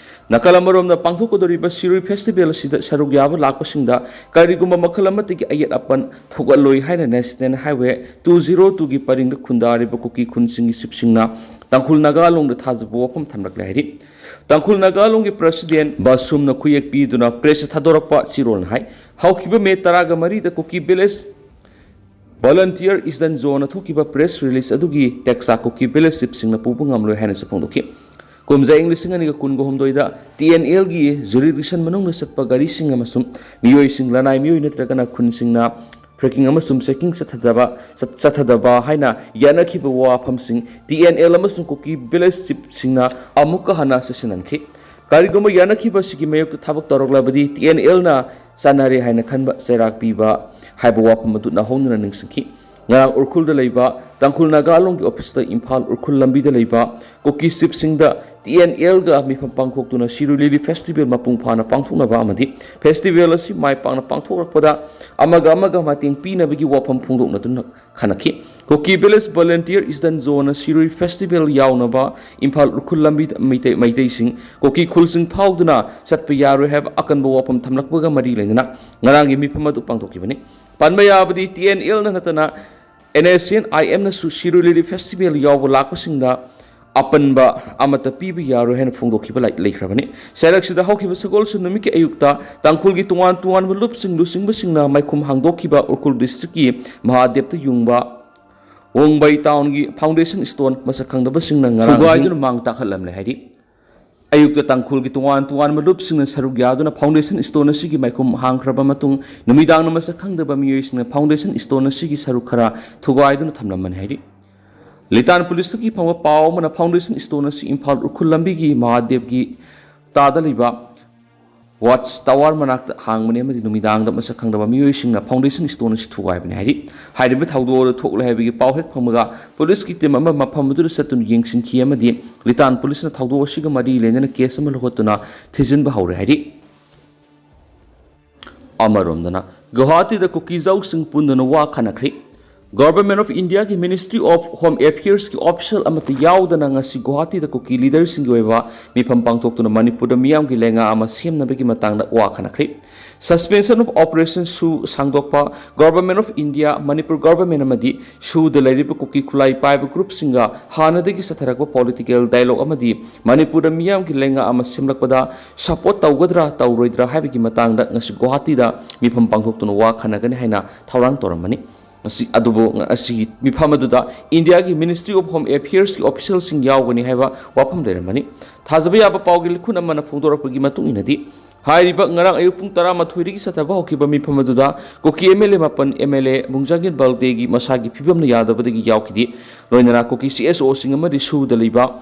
ꯅꯥꯀꯜ ꯑꯃꯔꯣꯝꯗ ꯄꯥꯡꯊꯣꯛꯀꯗꯧꯔꯤꯕ ꯁꯤꯔꯨꯏ ꯐꯦꯁꯇꯤꯚꯦꯜ ꯑꯁꯤꯗ ꯁꯔꯨꯛ ꯌꯥꯕ ꯂꯥꯛꯄꯁꯤꯡꯗ ꯀꯔꯤꯒꯨꯝꯕ ꯃꯈꯜ ꯑꯃꯠꯇꯒꯤ ꯑꯌꯦꯠ ꯑꯄꯟ ꯊꯣꯛꯍꯜꯂꯣꯏ ꯍꯥꯏꯅ ꯅꯦꯁꯅꯦꯜ ꯍꯥꯏꯋꯦ ꯇꯨ ꯖꯤꯔꯣ ꯇꯨꯒꯤ ꯄꯔꯤꯡꯗ ꯈꯨꯟꯗꯥꯔꯤꯕ ꯀꯨꯀꯤ ꯈꯨꯟꯁꯤꯡꯒꯤ ꯆꯤꯞꯁꯤꯡꯅ ꯇꯥꯡꯈꯨꯜ ꯅꯥꯒꯥꯂꯣꯡꯗ ꯊꯥꯖꯕ ꯋꯥꯐꯝ ꯊꯝꯂꯛꯂꯦ ꯍꯥꯏꯔꯤ꯫ ꯇꯥꯡꯈꯨꯜ ꯅꯥꯒꯥꯂꯣꯡꯒꯤ ꯄ꯭ꯔꯁꯤꯗꯦꯟ ꯕꯥꯁꯨꯝꯅ ꯈꯨꯌꯦꯛ ꯄꯤꯗꯨꯅ ꯄ꯭ꯔꯦꯁꯇ ꯊꯥꯗꯣꯔꯛꯄ ꯆꯤꯔꯣꯜꯅ ꯍꯥꯏ, ꯍꯧꯈꯤꯕ ꯃꯦ ꯇꯔꯥꯒ ꯃꯔꯤꯗ ꯀꯨꯀꯤ ꯚꯤꯂꯦꯖ ꯚꯣꯂꯟꯇꯤꯌꯔ ꯏꯁꯗꯟ ꯖꯣꯅ ꯊꯣꯛꯈꯤꯕ ꯄ꯭ꯔꯦꯁ ꯔꯤꯂꯤꯖ ꯑꯗꯨꯒꯤ ꯇꯦꯛꯁꯥ ꯀꯨꯀꯤ ꯚꯤꯂꯦꯖ ꯆꯤꯞꯁꯤꯡꯅ ꯄꯨꯕ ꯉꯝꯂꯣꯏ ꯍꯥꯏꯅꯁꯨ ꯐꯣꯡꯗꯣꯛꯈꯤ꯫ ꯀꯨꯝꯖꯥ ꯏꯪ ꯂꯤꯁꯤꯡ ꯑꯅꯤꯒ ꯀꯨꯟꯒ ꯍꯨꯝꯗꯣꯏꯗ ꯇꯤ ꯑꯦꯟ ꯑꯦꯜꯒꯤ ꯖꯨꯔꯤꯗꯤꯛꯁꯟ ꯃꯅꯨꯡꯗ ꯆꯠꯄ ꯒꯥꯔꯤꯁꯤꯡ ꯑꯃꯁꯨꯡ ꯃꯤꯑꯣꯏꯁꯤꯡ, ꯂꯅꯥꯏ ꯃꯤꯑꯣꯏ ꯅꯠꯇ꯭ꯔꯒꯅ ꯈꯨꯟꯁꯤꯡꯅ ꯐ꯭ꯔꯦꯀꯤꯡ ꯑꯃꯁꯨꯡ ꯆꯦꯀꯤꯡ ꯆꯠꯊꯗꯕ, ꯆꯠ-, ꯆꯠꯊꯗꯕ ꯍꯥꯏꯅ ꯌꯥꯅꯈꯤꯕ ꯋꯥꯐꯝꯁꯤꯡ ꯇꯤ ꯑꯦꯟ ꯑꯦꯜ ꯑꯃꯁꯨꯡ ꯀꯨꯀꯤ ꯚꯤꯂꯦꯖ ꯆꯤꯞꯁꯤꯡꯅ ꯑꯃꯨꯛꯀ ꯍꯟꯅ ꯆꯦꯠꯁꯤꯟꯍꯟꯈꯤ꯫ ꯀꯔꯤꯒꯨꯝꯕ ꯌꯥꯅꯈꯤꯕ ꯑꯁꯤꯒꯤ ꯃꯥꯌꯣꯛꯇ ꯊꯕꯛ ꯇꯧꯔꯛꯂꯕꯗꯤ ꯇꯤ ꯑꯦꯟ ꯑꯦꯜꯅ ꯆꯥꯟꯅꯔꯦ ꯍꯥꯏꯅ ꯈꯟꯕ ꯆꯩꯔꯥꯛ ꯄꯤꯕ ꯍꯥꯏꯕ ꯋꯥꯐꯝ ꯑꯗꯨ ꯅꯧꯍꯧꯅꯅ ꯅꯤꯡꯁꯤꯡꯈꯤ꯫ ꯉꯔꯥꯡ ꯎꯔꯈꯨꯜꯗ ꯂꯩꯕ ꯇꯥꯡꯈꯨꯜ ꯅꯥꯒꯥꯂꯣꯡꯒꯤ ꯑꯣꯐꯤꯁꯇ ꯏꯝꯐꯥꯜ ꯎꯔꯈꯨꯜ ꯂꯝꯕꯤꯗ ꯂꯩꯕ ꯀꯨꯀꯤ ꯆꯤꯞꯁꯤꯡꯗ ꯇꯤ ꯑꯦꯟ ꯑꯦꯜꯒ ꯃꯤꯐꯝ ꯄꯥꯡꯊꯣꯛꯇꯨꯅ ꯁꯤꯔꯨꯏ ꯂꯤꯂꯤ ꯐꯦꯁꯇꯤꯚꯦꯜ ꯃꯄꯨꯡ ꯐꯥꯅ ꯄꯥꯡꯊꯣꯛꯅꯕ ꯑꯃꯗꯤ ꯐꯦꯁꯇꯤꯚꯦꯜ ꯑꯁꯤ ꯃꯥꯏ ꯄꯥꯛꯅ ꯄꯥꯡꯊꯣꯛꯂꯛꯄꯗ ꯑꯃꯒ ꯑꯃꯒ ꯃꯇꯦꯡ ꯄꯤꯅꯕꯒꯤ ꯋꯥꯐꯝ ꯐꯣꯡꯗꯣꯛꯅꯗꯨꯅ ꯈꯟꯅꯈꯤ꯫ ꯀꯨꯀꯤ ꯚꯤꯂꯦꯖ ꯚꯣꯂꯟꯇꯤꯌꯔ ꯏꯁꯗꯟ ꯖꯣꯅ ꯁꯤꯔꯨꯏ ꯐꯦꯁꯇꯤꯚꯦꯜ ꯌꯥꯎꯅꯕ ꯏꯝꯐꯥꯜ ꯎꯔꯈꯨꯜ ꯂꯝꯕꯤꯗ ꯃꯩꯇꯩ, ꯃꯩꯇꯩꯁꯤꯡ ꯀꯨꯀꯤ ꯈꯨꯜꯁꯤꯡ ꯐꯥꯎꯗꯨꯅ ꯆꯠꯄ ꯌꯥꯔꯣꯏ ꯍꯥꯏꯕ ꯑꯀꯟꯕ ꯋꯥꯐꯝ ꯊꯝꯂꯛꯄꯒ ꯃꯔꯤ ꯂꯩꯅꯅ ꯉꯔꯥꯡꯒꯤ ꯃꯤꯐꯝ ꯑꯗꯨ ꯄꯥꯡꯊꯣꯛꯈꯤꯕꯅꯤ꯫ ꯄꯟꯕ ꯌꯥꯕꯗꯤ ꯇꯤ ꯑꯦꯟ ꯑꯦꯜꯅ ꯅꯠꯇꯅ ꯑꯦꯟ ꯑꯦꯁ ꯑꯦꯟ ꯑꯥꯏ ꯑꯦꯝꯅꯁꯨ ꯁꯤꯔꯨꯏ ꯂꯤꯂꯤ ꯐꯦꯁꯇꯤꯚꯦꯜ ꯌꯥꯎꯕ ꯂꯥꯛꯄꯁꯤꯡꯗ ꯑꯄꯟꯕ ꯑꯃꯠꯇ ꯄꯤꯕ ꯌꯥꯔꯣꯏ ꯍꯥꯏꯅ ꯐꯣꯡꯗꯣꯛꯈꯤꯕ ꯂꯩ-, ꯂꯩꯈ꯭ꯔꯕꯅꯤ꯫ ꯆꯩꯔꯛꯁꯤꯗ ꯍꯧꯈꯤꯕ ꯁꯒꯣꯜꯁꯦꯟ ꯅꯨꯃꯤꯠꯀꯤ ꯑꯌꯨꯛꯇ ꯇꯥꯡꯈꯨꯜꯒꯤ ꯇꯣꯉꯥꯟ ꯇꯣꯉꯥꯟꯕ ꯂꯨꯞꯁꯤꯡ ꯂꯨꯆꯤꯡꯕꯁꯤꯡꯅ ꯃꯥꯏꯈꯨꯝ ꯍꯥꯡꯗꯣꯛꯈꯤꯕ ꯎꯔꯈꯨꯜ ꯗꯤꯁꯇ꯭ꯔꯤꯛꯀꯤ ꯃꯍꯥꯗꯦꯕꯇ ꯌꯨꯡꯕ ꯋꯣꯡꯕꯩ ꯇꯥꯎꯟꯒꯤ ꯐꯥꯎꯟꯗꯦꯁꯟ ꯁ꯭ꯇꯣꯟ ꯃꯁꯛ ꯈꯪꯗꯕꯁꯤꯡꯅ ꯉꯔꯥꯡ ꯊꯨꯒꯥꯏꯗꯨꯅ ꯃꯥꯡ ꯇꯥꯛꯍꯠꯂꯝꯂꯦ ꯍꯥꯏꯔꯤ꯫ ꯑꯌꯨꯛꯇ ꯇꯥꯡꯈꯨꯜꯒꯤ ꯇꯣꯉꯥꯟ ꯇꯣꯉꯥꯟꯕ ꯂꯨꯞꯁꯤꯡꯅ ꯁꯔꯨꯛ ꯌꯥꯗꯨꯅ foundation stone ꯑꯁꯤꯒꯤ ꯃꯥꯏꯈꯨꯝ ꯍꯥꯡꯈ꯭ꯔꯕ ꯃꯇꯨꯡ, ꯅꯨꯃꯤꯗꯥꯡꯅ ꯃꯁꯛ ꯈꯪꯗꯕ ꯃꯤꯑꯣꯏꯁꯤꯡꯅ foundation stone ꯑꯁꯤꯒꯤ ꯁꯔꯨꯛ ꯈꯔ ꯊꯨꯒꯥꯏꯗꯨꯅ ꯊꯝꯂꯝꯕꯅꯤ ꯍꯥꯏꯔꯤ꯫ ꯂꯤꯇꯥꯟ ꯄꯨꯂꯤꯁꯇꯒꯤ ꯐꯪꯕ ꯄꯥꯎ ꯑꯃꯅ foundation stone ꯑꯁꯤ ꯏꯝꯐꯥꯜ ꯎꯈ꯭ꯔꯨꯜ ꯂꯝꯕꯤꯒꯤ ꯃꯍꯥꯗꯦꯕꯒꯤ ꯇꯥꯗ ꯂꯩꯕ ꯋꯥꯠꯆ ꯇꯥꯋꯔ ꯃꯅꯥꯛꯇ ꯍꯥꯡꯕꯅꯤ ꯑꯃꯗꯤ ꯅꯨꯃꯤꯗꯥꯡꯗ ꯃꯁꯛ ꯈꯪꯗꯕ ꯃꯤꯑꯣꯏꯁꯤꯡꯅ foundation stone ꯑꯁꯤ ꯊꯨꯒꯥꯏꯕꯅꯤ ꯍꯥꯏꯔꯤ꯫ ꯍꯥꯏꯔꯤꯕ ꯊꯧꯗꯣꯛ ꯑꯗꯨ ꯊꯣꯛꯂꯦ ꯍꯥꯏꯕꯒꯤ ꯄꯥꯎ ꯍꯦꯛ ꯐꯪꯕꯒ ꯄꯨꯂꯤꯁꯀꯤ ꯇꯤꯝ ꯑꯃ ꯃꯐꯝ ꯑꯗꯨꯗ ꯆꯠꯇꯨꯅ ꯌꯦꯡꯁꯤꯟꯈꯤ ꯑꯃꯗꯤ ꯂꯤꯇꯥꯟ ꯄꯨꯂꯤꯁꯅ ꯊꯧꯗꯣꯛ ꯑꯁꯤꯒ ꯃꯔꯤ ꯂꯩꯅꯅ ꯀꯦꯁ ꯑꯃ ꯂꯧꯈꯠꯇꯨꯅ ꯊꯤꯖꯤꯟꯕ ꯍꯧꯔꯦ ꯍꯥꯏꯔꯤ꯫ ꯑꯃꯔꯣꯝꯗꯅ ꯒꯨꯋꯥꯍꯥꯇꯤꯗ ꯀꯨꯀꯤꯖꯥꯎꯁꯤꯡ ꯄꯨꯟꯗꯨꯅ ꯋꯥ ꯈꯟꯅꯈ꯭ꯔꯤ꯫ Government of Indiaꯒꯤ Ministry of Home Affairsꯀꯤ official ꯑꯃꯠꯇ ꯌꯥꯎꯗꯅ ꯉꯁꯤ ꯒꯨꯋꯥꯍꯥꯇꯤꯗ ꯀꯨꯀꯤ ꯂꯤꯗꯔꯁꯤꯡꯒꯤ ꯑꯣꯏꯕ ꯃꯤꯐꯝ ꯄꯥꯡꯊꯣꯛꯇꯨꯅ ꯃꯅꯤꯄꯨꯔꯗ ꯃꯤꯌꯥꯝꯒꯤ ꯂꯩꯉꯥꯛ ꯑꯃ ꯁꯦꯝꯅꯕꯒꯤ ꯃꯇꯥꯡꯗ ꯋꯥ ꯈꯟꯅꯈ꯭ꯔꯤ꯫ Suspension of Operation ꯁꯨ ꯁꯥꯡꯗꯣꯛꯄ, Government of India, Manipur government ꯑꯃꯗꯤ ꯁꯨꯗ ꯂꯩꯔꯤꯕ ꯀꯨꯀꯤ ꯈꯨꯠꯂꯥꯏ ꯄꯥꯏꯕ ꯒ꯭ꯔꯨꯞꯁꯤꯡꯒ ꯍꯥꯟꯅꯗꯒꯤ ꯆꯠꯊꯔꯛꯄ political dialogue ꯑꯃꯗꯤ ꯃꯅꯤꯄꯨꯔꯗ ꯃꯤꯌꯥꯝꯒꯤ ꯂꯩꯉꯥꯛ ꯑꯃ ꯁꯦꯝꯂꯛꯄꯗ support ꯇꯧꯒꯗ꯭ꯔꯥ ꯇꯧꯔꯣꯏꯗ꯭ꯔꯥ ꯍꯥꯏꯕꯒꯤ ꯃꯇꯥꯡꯗ ꯉꯁꯤ ꯒꯨꯋꯥꯍꯥꯇꯤꯗ ꯃꯤꯐꯝ ꯄꯥꯡꯊꯣꯛꯇꯨꯅ ꯋꯥ ꯈꯟꯅꯒꯅꯤ ꯍꯥꯏꯅ ꯊꯧꯔꯥꯡ ꯇꯧꯔꯝꯕꯅꯤ꯫ ꯉꯁꯤ, ꯑꯗꯨꯕꯨ ꯉꯁꯤꯒꯤ ꯃꯤꯐꯝ ꯑꯗꯨꯗ ꯏꯟꯗꯤꯌꯥꯒꯤ Ministry of Home Affairsꯀꯤ officialꯁꯤꯡ ꯌꯥꯎꯒꯅꯤ ꯍꯥꯏꯕ ꯋꯥꯐꯝ ꯂꯩꯔꯝꯕꯅꯤ꯫ ꯊꯥꯖꯕ ꯌꯥꯕ ꯄꯥꯎꯒꯤ ꯂꯤꯈꯨꯟ ꯑꯃꯅ ꯐꯣꯡꯗꯣꯔꯛꯄꯒꯤ ꯃꯇꯨꯡ ꯏꯟꯅꯗꯤ, ꯍꯥꯏꯔꯤꯕ ꯉꯔꯥꯡ ꯑꯌꯨꯛ ꯄꯨꯡ ꯇꯔꯥꯃꯥꯊꯣꯏꯗꯒꯤ ꯆꯠꯊꯕ ꯍꯧꯈꯤꯕ ꯃꯤꯐꯝ ꯑꯗꯨꯗ ꯀꯨꯀꯤ MLA ꯃꯥꯄꯟ, MLA ꯃꯨꯡꯖꯥꯒꯤꯟ ꯕꯜꯗꯦꯒꯤ ꯃꯁꯥꯒꯤ ꯐꯤꯕꯝꯅ ꯌꯥꯗꯕꯗꯒꯤ ꯌꯥꯎꯈꯤꯗꯦ, ꯂꯣꯏꯅꯅ ꯀꯨꯀꯤ CSOꯁꯤꯡ ꯑꯃꯗꯤ ꯁꯨꯗ ꯂꯩꯕ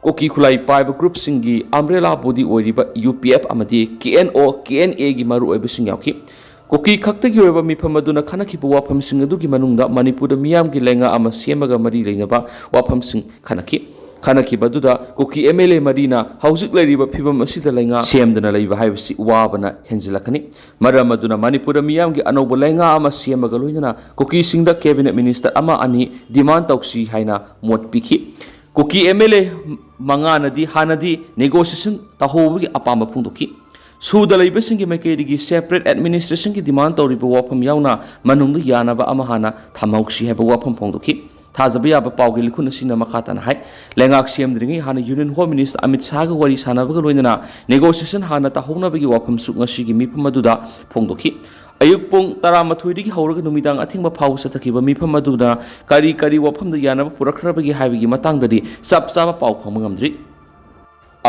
ꯀꯨꯀꯤ ꯈꯨꯠꯂꯥꯏ ꯄꯥꯏꯕ ꯒ꯭ꯔꯨꯞꯁꯤꯡꯒꯤ umbrella body ꯑꯣꯏꯔꯤꯕ UPF ꯑꯃꯗꯤ KNO, KNAꯒꯤ ꯃꯔꯨꯑꯣꯏꯕꯁꯤꯡ ꯌꯥꯎꯈꯤ꯫ ꯀꯨꯀꯤ ꯈꯛꯇꯒꯤ ꯑꯣꯏꯕ ꯃꯤꯐꯝ ꯑꯗꯨꯅ ꯈꯟꯅꯈꯤꯕ ꯋꯥꯐꯝꯁꯤꯡ ꯑꯗꯨꯒꯤ ꯃꯅꯨꯡꯗ ꯃꯅꯤꯄꯨꯔꯗ ꯃꯤꯌꯥꯝꯒꯤ ꯂꯩꯉꯥꯛ ꯑꯃ ꯁꯦꯝꯕꯒ ꯃꯔꯤ ꯂꯩꯅꯕ ꯋꯥꯐꯝꯁꯤꯡ ꯈꯟꯅꯈꯤ꯫ ꯈꯟꯅꯈꯤꯕ ꯑꯗꯨꯗ ꯀꯨꯀꯤ MLA ꯃꯔꯤꯅ ꯍꯧꯖꯤꯛ ꯂꯩꯔꯤꯕ ꯐꯤꯕꯝ ꯑꯁꯤꯗ ꯂꯩꯉꯥꯛ ꯁꯦꯝꯗꯅ ꯂꯩꯕ ꯍꯥꯏꯕꯁꯤ ꯋꯥꯕꯅ ꯍꯦꯟꯖꯤꯜꯂꯛꯀꯅꯤ꯫ ꯃꯔꯝ ꯑꯗꯨꯅ ꯃꯅꯤꯄꯨꯔꯗ ꯃꯤꯌꯥꯝꯒꯤ ꯑꯅꯧꯕ ꯂꯩꯉꯥꯛ ꯑꯃ ꯁꯦꯝꯃꯒ ꯂꯣꯏꯅꯅ ꯀꯨꯀꯤꯁꯤꯡꯗ cabinet minister ꯑꯃ ꯑꯅꯤ demand ꯇꯧꯁꯤ ꯍꯥꯏꯅ ꯃꯣꯠ ꯄꯤꯈꯤ꯫ ꯀꯨꯀꯤ MLA ꯃꯉꯥꯅꯗꯤ ꯍꯥꯟꯅꯗꯤ negotiation ꯇꯧꯍꯧꯕꯒꯤ ꯑꯄꯥꯝꯕ ꯐꯣꯡꯗꯣꯛꯈꯤ꯫ ꯁꯨꯗ ꯂꯩꯕꯁꯤꯡꯒꯤ ꯃꯥꯏꯀꯩꯗꯒꯤ separate administrationꯒꯤ demand ꯇꯧꯔꯤꯕ ꯋꯥꯐꯝ ꯌꯥꯎꯅ ꯃꯅꯨꯡꯗ ꯌꯥꯅꯕ ꯑꯃ ꯍꯥꯟꯅ ꯊꯝꯍꯧꯁꯤ ꯍꯥꯏꯕ ꯋꯥꯐꯝ ꯐꯣꯡꯗꯣꯛꯈꯤ꯫ ꯊꯥꯖꯕ ꯌꯥꯕ ꯄꯥꯎꯒꯤ ꯂꯤꯈꯨꯟ ꯑꯁꯤꯅ ꯃꯈꯥ ꯇꯥꯅ ꯍꯥꯏ, ꯂꯩꯉꯥꯛ ꯁꯦꯝꯗ꯭ꯔꯤꯉꯩ ꯍꯥꯟꯅ Union Home Minister ꯑꯃꯤꯠ ꯁꯥꯍꯒ ꯋꯥꯔꯤ ꯁꯥꯟꯅꯕꯒ ꯂꯣꯏꯅꯅ negotiation ꯍꯥꯟꯅ ꯇꯧꯍꯧꯅꯕꯒꯤ ꯋꯥꯐꯝꯁꯨ ꯉꯁꯤꯒꯤ ꯃꯤꯐꯝ ꯑꯗꯨꯗ ꯐꯣꯡꯗꯣꯛꯈꯤ꯫ ꯑꯌꯨꯛ ꯄꯨꯡ ꯇꯔꯥꯃꯥꯊꯣꯏꯗꯒꯤ ꯍꯧꯔꯒ ꯅꯨꯃꯤꯗꯥꯡ ꯑꯊꯦꯡꯕ ꯐꯥꯎꯕ ꯆꯠꯊꯈꯤꯕ ꯃꯤꯐꯝ ꯑꯗꯨꯗ ꯀꯔꯤ ꯀꯔꯤ ꯋꯥꯐꯝꯗ ꯌꯥꯅꯕ ꯄꯨꯔꯛꯈ꯭ꯔꯕꯒꯦ ꯍꯥꯏꯕꯒꯤ ꯃꯇꯥꯡꯗꯗꯤ ꯆꯞ ꯆꯥꯕ ꯄꯥꯎ ꯐꯪꯕ ꯉꯝꯗ꯭ꯔꯤ꯫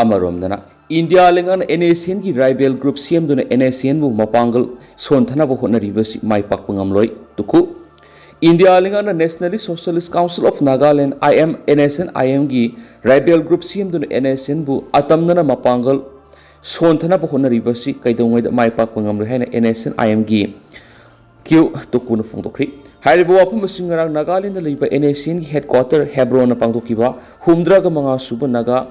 ꯑꯃꯔꯣꯝꯗꯅ, ꯏꯟꯗꯤꯌꯥ ꯂꯩꯉꯥꯛꯅ NSCNꯒꯤ rival group ꯁꯦꯝꯗꯨꯅ NSCNꯕꯨ ꯃꯄꯥꯡꯒꯜ ꯁꯣꯟꯊꯅꯕ ꯍꯣꯠꯅꯔꯤꯕꯁꯤ ꯃꯥꯏ ꯄꯥꯛꯄ ꯉꯝꯂꯣꯏ꯫ ꯇꯨꯀꯨ꯫ ꯏꯟꯗꯤꯌꯥ ꯂꯩꯉꯥꯛꯅ Nationalist Socialist Council of Nagaland, IM, NSCN-IMꯒꯤ rival group ꯁꯦꯝꯗꯨꯅ NSCNꯕꯨ ꯑꯇꯝꯅꯅ ꯃꯄꯥꯡꯒꯜ ꯁꯣꯟꯊꯅꯕ ꯍꯣꯠꯅꯔꯤꯕꯁꯤ ꯀꯩꯗꯧꯉꯩꯗ ꯃꯥꯏ ꯄꯥꯛꯄ ꯉꯝꯂꯣꯏ ꯍꯥꯏꯅ NSCN-IMꯒꯤ ꯀ꯭ꯌꯨ ꯇꯨꯀꯨꯅ ꯐꯣꯡꯗꯣꯛꯈ꯭ꯔꯤ꯫ ꯍꯥꯏꯔꯤꯕ ꯋꯥꯐꯝ ꯑꯁꯤ ꯉꯔꯥꯡ ꯅꯥꯒꯥꯂꯦꯟꯗ ꯂꯩꯕ NSCNꯒꯤ headquarter ꯍꯦꯕ꯭ꯔꯣꯟꯅ ꯄꯥꯡꯊꯣꯛꯈꯤꯕ ꯍꯨꯝꯗ꯭ꯔꯥꯒ ꯃꯉꯥ ꯁꯨꯕ ꯅꯥꯒꯥ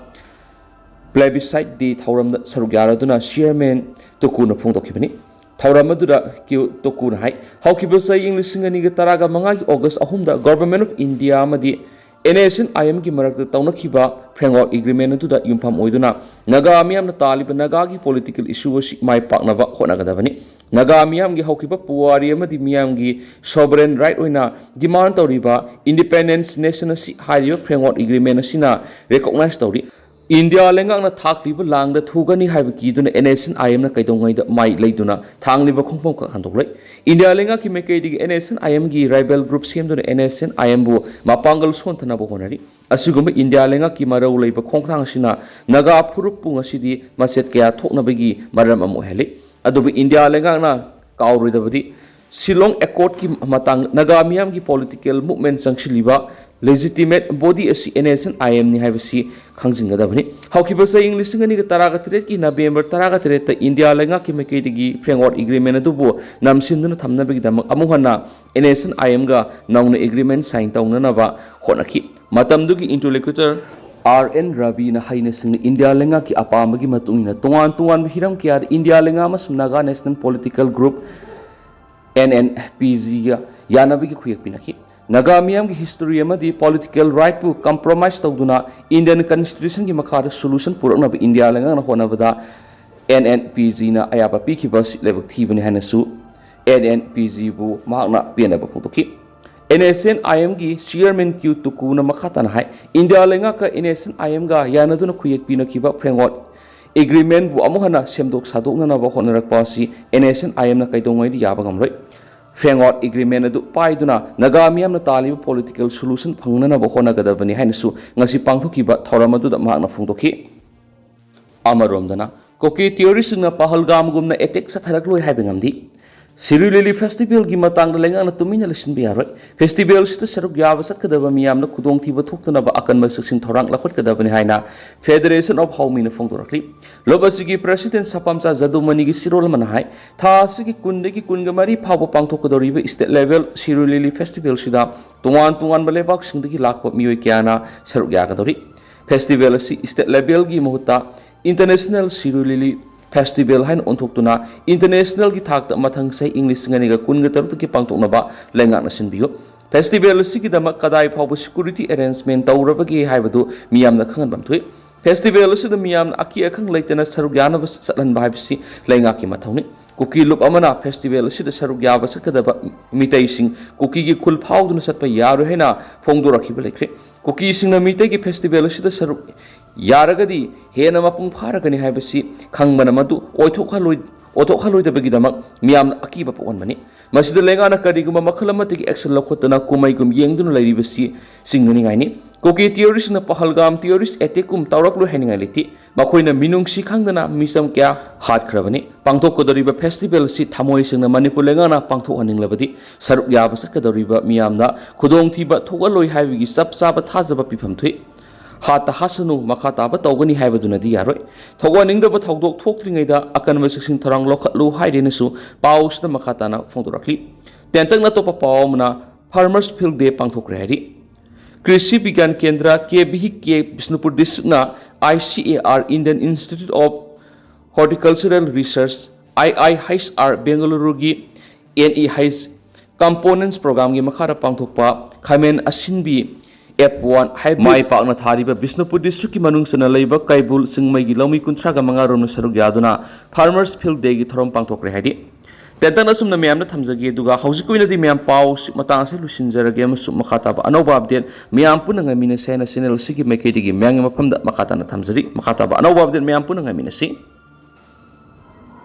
Plebiscite Day ꯊꯧꯔꯝꯗ ꯁꯔꯨꯛ ꯌꯥꯔꯗꯨꯅ chairman ꯇꯨꯀꯨꯅ ꯐꯣꯡꯗꯣꯛꯈꯤꯕꯅꯤ꯫ ꯊꯧꯔꯝ ꯑꯗꯨꯗ ꯀ꯭ꯌꯨ ꯇꯨꯀꯨꯅ ꯍꯥꯏ, ꯍꯧꯈꯤꯕ ꯆꯍꯤ ꯂꯤꯁꯤꯡ ꯑꯅꯤꯒ ꯇꯔꯥꯒ ꯃꯉꯥꯒꯤ August ꯑꯍꯨꯝꯗ Government of India ꯑꯃꯗꯤ NSCN-IMꯒꯤ ꯃꯔꯛꯇ ꯇꯧꯅꯈꯤꯕ framework agreement ꯑꯗꯨꯗ ꯌꯨꯝꯐꯝ ꯑꯣꯏꯗꯨꯅ ꯅꯥꯒꯥ ꯃꯤꯌꯥꯝꯅ ꯇꯥꯜꯂꯤꯕ ꯅꯥꯒꯥꯒꯤ political issue ꯑꯁꯤ ꯃꯥꯏ ꯄꯥꯛꯅꯕ ꯍꯣꯠꯅꯒꯗꯕꯅꯤ꯫ ꯅꯥꯒꯥ ꯃꯤꯌꯥꯝꯒꯤ ꯍꯧꯈꯤꯕ ꯄꯨꯋꯥꯔꯤ ꯑꯃꯗꯤ ꯃꯤꯌꯥꯝꯒꯤ sovereign right ꯑꯣꯏꯅ demand ꯇꯧꯔꯤꯕ independence nation ꯑꯁꯤ ꯍꯥꯏꯔꯤꯕ framework agreement ꯑꯁꯤꯅ recognize ꯇꯧꯔꯤ꯫ ꯏꯟꯗꯤꯌꯥ ꯂꯩꯉꯥꯛꯅ ꯊꯥꯛꯂꯤꯕ ꯂꯥꯡꯗ ꯊꯨꯒꯅꯤ ꯍꯥꯏꯕ ꯀꯤꯗꯨꯅ NSCN-IMꯅ ꯀꯩꯗꯧꯉꯩꯗ ꯃꯥꯏ ꯂꯩꯗꯨꯅ ꯊꯥꯡꯂꯤꯕ ꯈꯣꯡꯐꯝ ꯈꯛ ꯍꯟꯗꯣꯛꯂꯣꯏ꯫ ꯏꯟꯗꯤꯌꯥ ꯂꯩꯉꯥꯛꯀꯤ ꯃꯥꯏꯀꯩꯗꯒꯤ NSCN-IMꯒꯤ rival group ꯁꯦꯝꯗꯨꯅ NSCN-IMꯕꯨ ꯃꯄꯥꯡꯒꯜ ꯁꯣꯟꯊꯅꯕ ꯍꯣꯠꯅꯔꯤ꯫ ꯑꯁꯤꯒꯨꯝꯕ ꯏꯟꯗꯤꯌꯥ ꯂꯩꯉꯥꯛꯀꯤ ꯃꯔꯧ ꯂꯩꯕ ꯈꯣꯡꯊꯥꯡ ꯑꯁꯤꯅ ꯅꯥꯒꯥ ꯐꯨꯔꯨꯞꯄꯨ ꯉꯁꯤꯗꯤ ꯃꯆꯦꯠ ꯀꯌꯥ ꯊꯣꯛꯅꯕꯒꯤ ꯃꯔꯝ ꯑꯃ ꯑꯣꯏꯍꯜꯂꯤ꯫ ꯑꯗꯨꯕꯨ ꯏꯟꯗꯤꯌꯥ ꯂꯩꯉꯥꯛꯅ ꯀꯥꯎꯔꯣꯏꯗꯕꯗꯤ, ꯁꯤꯂꯣꯡ Accordꯀꯤ ꯃꯇꯥꯡ ꯅꯥꯒꯥ ꯃꯤꯌꯥꯝꯒꯤ political movement ꯆꯪꯁꯤꯜꯂꯤꯕ legitimate body ꯑꯁꯤ NSCN-IMꯅꯤ ꯍꯥꯏꯕꯁꯤ ꯈꯪꯖꯤꯟꯒꯗꯕꯅꯤ꯫ ꯍꯧꯈꯤꯕ ꯆꯍꯤ ꯂꯤꯁꯤꯡ ꯑꯅꯤꯒ ꯇꯔꯥꯒ ꯇꯔꯦꯠꯀꯤ November ꯇꯔꯥꯒ ꯇꯔꯦꯠꯇ ꯏꯟꯗꯤꯌꯥ ꯂꯩꯉꯥꯛꯀꯤ ꯃꯥꯏꯀꯩꯗꯒꯤ framework agreement ꯑꯗꯨꯕꯨ ꯅꯝꯁꯤꯟꯗꯨꯅ ꯊꯝꯅꯕꯒꯤꯗꯃꯛ ꯑꯃꯨꯛ ꯍꯟꯅ NSCN-IMꯒ ꯅꯧꯅ agreement sign ꯇꯧꯅꯅꯕ ꯍꯣꯠꯅꯈꯤ꯫ ꯃꯇꯝꯗꯨꯒꯤ interlocutor R N Raviꯅ ꯍꯩꯅ ꯁꯤꯡꯅ ꯏꯟꯗꯤꯌꯥ ꯂꯩꯉꯥꯛꯀꯤ ꯑꯄꯥꯝꯕꯒꯤ ꯃꯇꯨꯡ ꯏꯟꯅ ꯇꯣꯉꯥꯟ ꯇꯣꯉꯥꯟꯕ ꯍꯤꯔꯝ ꯀꯌꯥꯗ ꯏꯟꯗꯤꯌꯥ ꯂꯩꯉꯥꯛ ꯑꯃꯁꯨꯡ Naga National Political Group, NNPGꯒ ꯌꯥꯅꯕꯒꯤ ꯈꯨꯌꯦꯛ ꯄꯤꯅꯈꯤ꯫ Naga ꯃꯤꯌꯥꯝꯒꯤ history ꯑꯃꯗꯤ political rightꯄꯨ compromise ꯇꯧꯗꯨꯅ Indian Constitutionꯒꯤ ꯃꯈꯥꯗ solution ꯄꯨꯔꯛꯅꯕ ꯏꯟꯗꯤꯌꯥ ꯂꯩꯉꯥꯛꯅ ꯍꯣꯠꯅꯕꯗ NNPGꯅ ꯑꯌꯥꯕ ꯄꯤꯈꯤꯕ ꯑꯁꯤ ꯂꯥꯏꯕꯛ ꯊꯤꯕꯅꯤ ꯍꯥꯏꯅꯁꯨ NNPGꯕꯨ ꯃꯍꯥꯛꯅ ꯄꯦꯟꯅꯕ ꯐꯣꯡꯗꯣꯛꯈꯤ꯫ NSCN-IMꯒꯤ chairman Q Tukuꯅ ꯃꯈꯥ ꯇꯥꯅ ꯍꯥꯏ, ꯏꯟꯗꯤꯌꯥ ꯂꯩꯉꯥꯛꯀ NSCN-IMꯒ ꯌꯥꯅꯗꯨꯅ ꯈꯨꯌꯦꯛ ꯄꯤꯅꯈꯤꯕ framework agreement ꯕꯨ ꯑꯃꯨꯛ ꯍꯟꯅ ꯁꯦꯝꯗꯣꯛ ꯁꯥꯗꯣꯛꯅꯅꯕ ꯍꯣꯠꯅꯔꯛꯄ ꯑꯁꯤ NSCN-IMꯅ ꯀꯩꯗꯧꯉꯩꯗ ꯌꯥꯕ ꯉꯝꯂꯣꯏ꯫ Framework agreement ꯑꯗꯨ ꯄꯥꯏꯗꯨꯅ ꯅꯥꯒꯥ ꯃꯤꯌꯥꯝꯅ ꯇꯥꯜꯂꯤꯕ political solution ꯐꯪꯅꯅꯕ ꯍꯣꯠꯅꯒꯗꯕꯅꯤ ꯍꯥꯏꯅꯁꯨ ꯉꯁꯤ ꯄꯥꯡꯊꯣꯛꯈꯤꯕ ꯊꯧꯔꯝ ꯑꯗꯨꯗ ꯃꯍꯥꯛꯅ ꯐꯣꯡꯗꯣꯛꯈꯤ꯫ ꯑꯃꯔꯣꯝꯗꯅ, ꯀꯨꯀꯤ ꯇꯦꯔꯣꯔꯤꯁꯁꯤꯡꯅ ꯄꯍꯜꯒꯥꯝꯒꯨꯝꯅ ꯑꯦꯇꯦꯛ ꯆꯠꯊꯔꯛꯂꯣꯏ ꯍꯥꯏꯕ ꯉꯝꯗꯦ꯫ ꯁꯤꯔꯨꯏ ꯂꯤꯂꯤ ꯐꯦꯁꯇꯤꯚꯦꯜꯒꯤ ꯃꯇꯥꯡꯗ ꯂꯩꯉꯥꯛꯅ ꯇꯨꯃꯤꯟꯅ ꯂꯩꯁꯤꯟꯕ ꯌꯥꯔꯣꯏ꯫ ꯐꯦꯁꯇꯤꯚꯦꯜꯁꯤꯗ ꯁꯔꯨꯛ ꯌꯥꯕ ꯆꯠꯀꯗꯕ ꯃꯤꯌꯥꯝꯅ ꯈꯨꯗꯣꯡꯊꯤꯕ ꯊꯣꯛꯇꯅꯕ ꯑꯀꯟꯕ ꯆꯦꯛꯁꯤꯟ ꯊꯧꯔꯥꯡ ꯂꯧꯈꯠꯀꯗꯕꯅꯤ ꯍꯥꯏꯅ ꯐꯦꯗꯔꯦꯁꯟ ꯑꯣꯐ ꯍꯥꯎꯃꯤꯅ ꯐꯣꯡꯗꯣꯔꯛꯂꯤ꯫ ꯂꯨꯞ ꯑꯁꯤꯒꯤ ꯄ꯭ꯔꯦꯁꯤꯗꯦꯟ ꯁꯄꯥꯝꯆꯥ ꯖꯗꯨꯃꯅꯤꯒꯤ ꯁꯤꯔꯣꯜ ꯑꯃꯅ ꯍꯥꯏ, ꯊꯥ ꯑꯁꯤꯒꯤ ꯀꯨꯟꯗꯒꯤ ꯀꯨꯟꯒ ꯃꯔꯤ ꯐꯥꯎꯕ ꯄꯥꯡꯊꯣꯛꯀꯗꯧꯔꯤꯕ ꯏꯁꯇꯦꯠ ꯂꯦꯚꯦꯜ ꯁꯤꯔꯨꯏ ꯂꯤꯂꯤ ꯐꯦꯁꯇꯤꯚꯦꯜꯁꯤꯗ ꯇꯣꯉꯥꯟ ꯇꯣꯉꯥꯟꯕ ꯂꯩꯕꯥꯛꯁꯤꯡꯗꯒꯤ ꯂꯥꯛꯄ ꯃꯤꯑꯣꯏ ꯀꯌꯥꯅ ꯁꯔꯨꯛ ꯌꯥꯒꯗꯧꯔꯤ꯫ ꯐꯦꯁꯇꯤꯚꯦꯜ ꯑꯁꯤ ꯏꯁꯇꯦꯠ ꯂꯦꯚꯦꯜꯒꯤ ꯃꯍꯨꯠꯇ ꯏꯟꯇꯔꯅꯦꯁꯅꯦꯜ ꯁꯤꯔꯨꯏ ꯂꯤꯂꯤ ꯐꯦꯁꯇꯤꯚꯦꯜ ꯍꯥꯏꯅ ꯑꯣꯟꯊꯣꯛꯇꯨꯅ ꯏꯟꯇꯔꯅꯦꯁꯅꯦꯜꯒꯤ ꯊꯥꯛꯇ ꯃꯊꯪ ꯆꯍꯤ ꯏꯪ ꯂꯤꯁꯤꯡ ꯑꯅꯤꯒ ꯀꯨꯟꯒ ꯇꯔꯨꯛꯇꯒꯤ ꯄꯥꯡꯊꯣꯛꯅꯕ ꯂꯩꯉꯥꯛꯅ ꯁꯤꯟꯕꯤꯌꯨ꯫ ꯐꯦꯁꯇꯤꯚꯦꯜ ꯑꯁꯤꯒꯤꯗꯃꯛ ꯀꯗꯥꯏ ꯐꯥꯎꯕ ꯁꯦꯀ꯭ꯌꯨꯔꯤꯇꯤ ꯑꯦꯔꯦꯟꯖꯃꯦꯟ ꯇꯧꯔꯕꯒꯦ ꯍꯥꯏꯕꯗꯨ ꯃꯤꯌꯥꯝꯅ ꯈꯪꯍꯟꯐꯝ ꯊꯣꯛꯏ꯫ ꯐꯦꯁꯇꯤꯚꯦꯜ ꯑꯁꯤꯗ ꯃꯤꯌꯥꯝꯅ ꯑꯀꯤ ꯑꯈꯪ ꯂꯩꯇꯅ ꯁꯔꯨꯛ ꯌꯥꯅꯕ ꯆꯠꯍꯟꯕ ꯍꯥꯏꯕꯁꯤ ꯂꯩꯉꯥꯛꯀꯤ ꯃꯊꯧꯅꯤ꯫ ꯀꯨꯀꯤ ꯂꯨꯞ ꯑꯃꯅ ꯐꯦꯁꯇꯤꯚꯦꯜ ꯑꯁꯤꯗ ꯁꯔꯨꯛ ꯌꯥꯕ ꯆꯠꯀꯗꯕ ꯃꯤꯇꯩꯁꯤꯡ ꯀꯨꯀꯤꯒꯤ ꯈꯨꯜ ꯐꯥꯎꯗꯨꯅ ꯆꯠꯄ ꯌꯥꯔꯣꯏ ꯍꯥꯏꯅ ꯐꯣꯡꯗꯣꯔꯛꯈꯤꯕ ꯂꯩꯈ꯭ꯔꯦ꯫ ꯀꯨꯀꯤꯁꯤꯡꯅ ꯃꯤꯇꯩꯒꯤ ꯐꯦꯁꯇꯤꯚꯦꯜ ꯑꯁꯤꯗ ꯁꯔꯨꯛ ꯌꯥꯔꯒꯗꯤ ꯍꯦꯟꯅ ꯃꯄꯨꯡ ꯐꯥꯔꯒꯅꯤ ꯍꯥꯏꯕꯁꯤ ꯈꯪꯕꯅ ꯃꯗꯨ ꯑꯣꯏꯊꯣꯛꯍꯜꯂꯣꯏ-, ꯑꯣꯏꯊꯣꯛꯍꯜꯂꯣꯏꯗꯕꯒꯤꯗꯃꯛ ꯃꯤꯌꯥꯝꯅ ꯑꯀꯤꯕ ꯄꯣꯛꯍꯟꯕꯅꯤ꯫ ꯃꯁꯤꯗ ꯂꯩꯉꯥꯛꯅ ꯀꯔꯤꯒꯨꯝꯕ ꯃꯈꯜ ꯑꯃꯠꯇꯒꯤ ꯑꯦꯛꯁꯟ ꯂꯧꯈꯠꯇꯅ ꯀꯨꯝꯍꯩꯒꯨꯝ ꯌꯦꯡꯗꯨꯅ ꯂꯩꯔꯤꯕꯁꯤ ꯆꯤꯡꯅꯅꯤꯡꯉꯥꯏꯅꯤ꯫ ꯀꯨꯀꯤ ꯇꯤꯑꯣꯔꯤꯁꯅ ꯄꯍꯜꯒꯥꯝ ꯇꯤꯑꯣꯔꯤꯁ ꯑꯦꯇꯦꯛꯀꯨꯝ ꯇꯧꯔꯛꯂꯣꯏ ꯍꯥꯏꯅꯤꯡꯉꯥꯏ ꯂꯩꯇꯦ꯫ ꯃꯈꯣꯏꯅ ꯃꯤꯅꯨꯡꯁꯤ ꯈꯪꯗꯅ ꯃꯤꯆꯝ ꯀꯌꯥ ꯍꯥꯠꯈ꯭ꯔꯕꯅꯤ꯫ ꯄꯥꯡꯊꯣꯛꯀꯗꯧꯔꯤꯕ ꯐꯦꯁꯇꯤꯚꯦꯜ ꯑꯁꯤ ꯊꯃꯣꯏ ꯁꯦꯡꯅ ꯃꯅꯤꯄꯨꯔ ꯂꯩꯉꯥꯛꯅ ꯄꯥꯡꯊꯣꯛꯍꯟꯅꯤꯡꯂꯕꯗꯤ ꯁꯔꯨꯛ ꯌꯥꯕ ꯆꯠꯀꯗꯧꯔꯤꯕ ꯃꯤꯌꯥꯝꯗ ꯈꯨꯗꯣꯡꯊꯤꯕ ꯊꯣꯛꯍꯜꯂꯣꯏ ꯍꯥꯏꯕꯒꯤ ꯆꯞ ꯆꯥꯕ ꯊꯥꯖꯕ ꯄꯤꯐꯝ ꯊꯣꯛꯏ꯫ ꯍꯥꯠꯇ ꯍꯥꯠꯁꯅꯨ, ꯃꯈꯥ ꯇꯥꯕ ꯇꯧꯒꯅꯤ ꯍꯥꯏꯕꯗꯨꯅꯗꯤ ꯌꯥꯔꯣꯏ꯫ ꯊꯣꯛꯍꯟꯅꯤꯡꯗꯕ ꯊꯧꯗꯣꯛ ꯊꯣꯛꯇ꯭ꯔꯤꯉꯩꯗ ꯑꯀꯟꯕ ꯆꯦꯛꯁꯤꯟ ꯊꯧꯔꯥꯡ ꯂꯧꯈꯠꯂꯨ ꯍꯥꯏꯔꯦꯅꯁꯨ ꯄꯥꯎꯁꯤꯗ ꯃꯈꯥ ꯇꯥꯅ ꯐꯣꯡꯗꯣꯔꯛꯂꯤ꯫ ꯇꯦꯟꯇꯛꯅ ꯑꯇꯣꯞꯄ ꯄꯥꯎ ꯑꯃꯅ, ꯐꯥꯔꯃꯔꯁ ꯐꯤꯜꯗ ꯗꯦ ꯄꯥꯡꯊꯣꯛꯈ꯭ꯔꯦ ꯍꯥꯏꯔꯤ꯫ ꯀ꯭ꯔꯤꯁꯤ ꯕꯤꯒ꯭ꯌꯥꯟ ꯀꯦꯟꯗ꯭ꯔ, ꯀꯦ ꯚꯤ ꯀꯦ, ꯕꯤꯁꯅꯨꯄꯨꯔ ꯗꯤꯁꯇ꯭ꯔꯤꯛꯅ I C A R, Indian Institute of Horticultural Research, I I H R, ꯕꯦꯡꯒꯂꯨꯔꯨꯒꯤ ꯑꯦꯟ ꯏ ꯍꯩꯆ ꯀꯝꯄꯣꯅꯦꯟꯁ ꯄ꯭ꯔꯣꯒ꯭ꯔꯥꯝꯒꯤ ꯃꯈꯥꯗ ꯄꯥꯡꯊꯣꯛꯄ ꯈꯥꯃꯦꯟ ꯑꯁꯤꯟꯕꯤ ꯑꯦꯐ ꯋꯥꯟ ꯍꯥꯏꯕ꯭ꯔꯤꯠ ꯃꯥꯏ ꯄꯥꯛꯅ ꯊꯥꯔꯤꯕ ꯕꯤꯁꯅꯨꯄꯨꯔ ꯗꯤꯁꯇ꯭ꯔꯤꯛꯀꯤ ꯃꯅꯨꯡ ꯆꯟꯅ ꯂꯩꯕ ꯀꯩꯕꯨꯜ ꯆꯤꯡꯃꯩꯒꯤ ꯂꯧꯃꯤ ꯀꯨꯟꯊ꯭ꯔꯥꯒ ꯃꯉꯥ ꯔꯣꯝꯅ ꯁꯔꯨꯛ ꯌꯥꯗꯨꯅ ꯐꯥꯔꯃꯔꯁ ꯐꯤꯜꯗ ꯗꯦꯒꯤ ꯊꯧꯔꯝ ꯄꯥꯡꯊꯣꯛꯈ꯭ꯔꯦ ꯍꯥꯏꯔꯤ꯫ ꯇꯦꯟꯇꯛꯅ ꯑꯁꯨꯝꯅ ꯃꯌꯥꯝꯗ ꯊꯝꯖꯒꯦ, ꯑꯗꯨꯒ ꯍꯧꯖꯤꯛꯀꯤ ꯑꯣꯏꯅꯗꯤ ꯃꯌꯥꯝ ꯄꯥꯎ ꯁꯤ ꯃꯇꯥꯡ ꯑꯁꯤ ꯂꯣꯏꯁꯤꯟꯖꯔꯒꯦ, ꯑꯃꯁꯨꯡ ꯃꯈꯥ ꯇꯥꯕ ꯑꯅꯧꯕ ꯑꯞꯗꯦꯠ ꯃꯌꯥꯝ ꯄꯨꯟꯅ ꯉꯥꯏꯃꯤꯟꯅꯁꯦ ꯍꯥꯏꯅ ꯆꯦꯅꯦꯜ ꯑꯁꯤꯒꯤ ꯃꯥꯏꯀꯩꯗꯒꯤ ꯃꯌꯥꯝꯒꯤ ꯃꯐꯝꯗ ꯃꯈꯥ ꯇꯥꯅ ꯊꯝꯖꯔꯤ꯫ ꯃꯈꯥ ꯇꯥꯕ ꯑꯅꯧꯕ ꯑꯞꯗꯦꯠ ꯃꯌꯥꯝ ꯄꯨꯟꯅ ꯉꯥꯏꯃꯤꯟꯅꯁꯤ꯫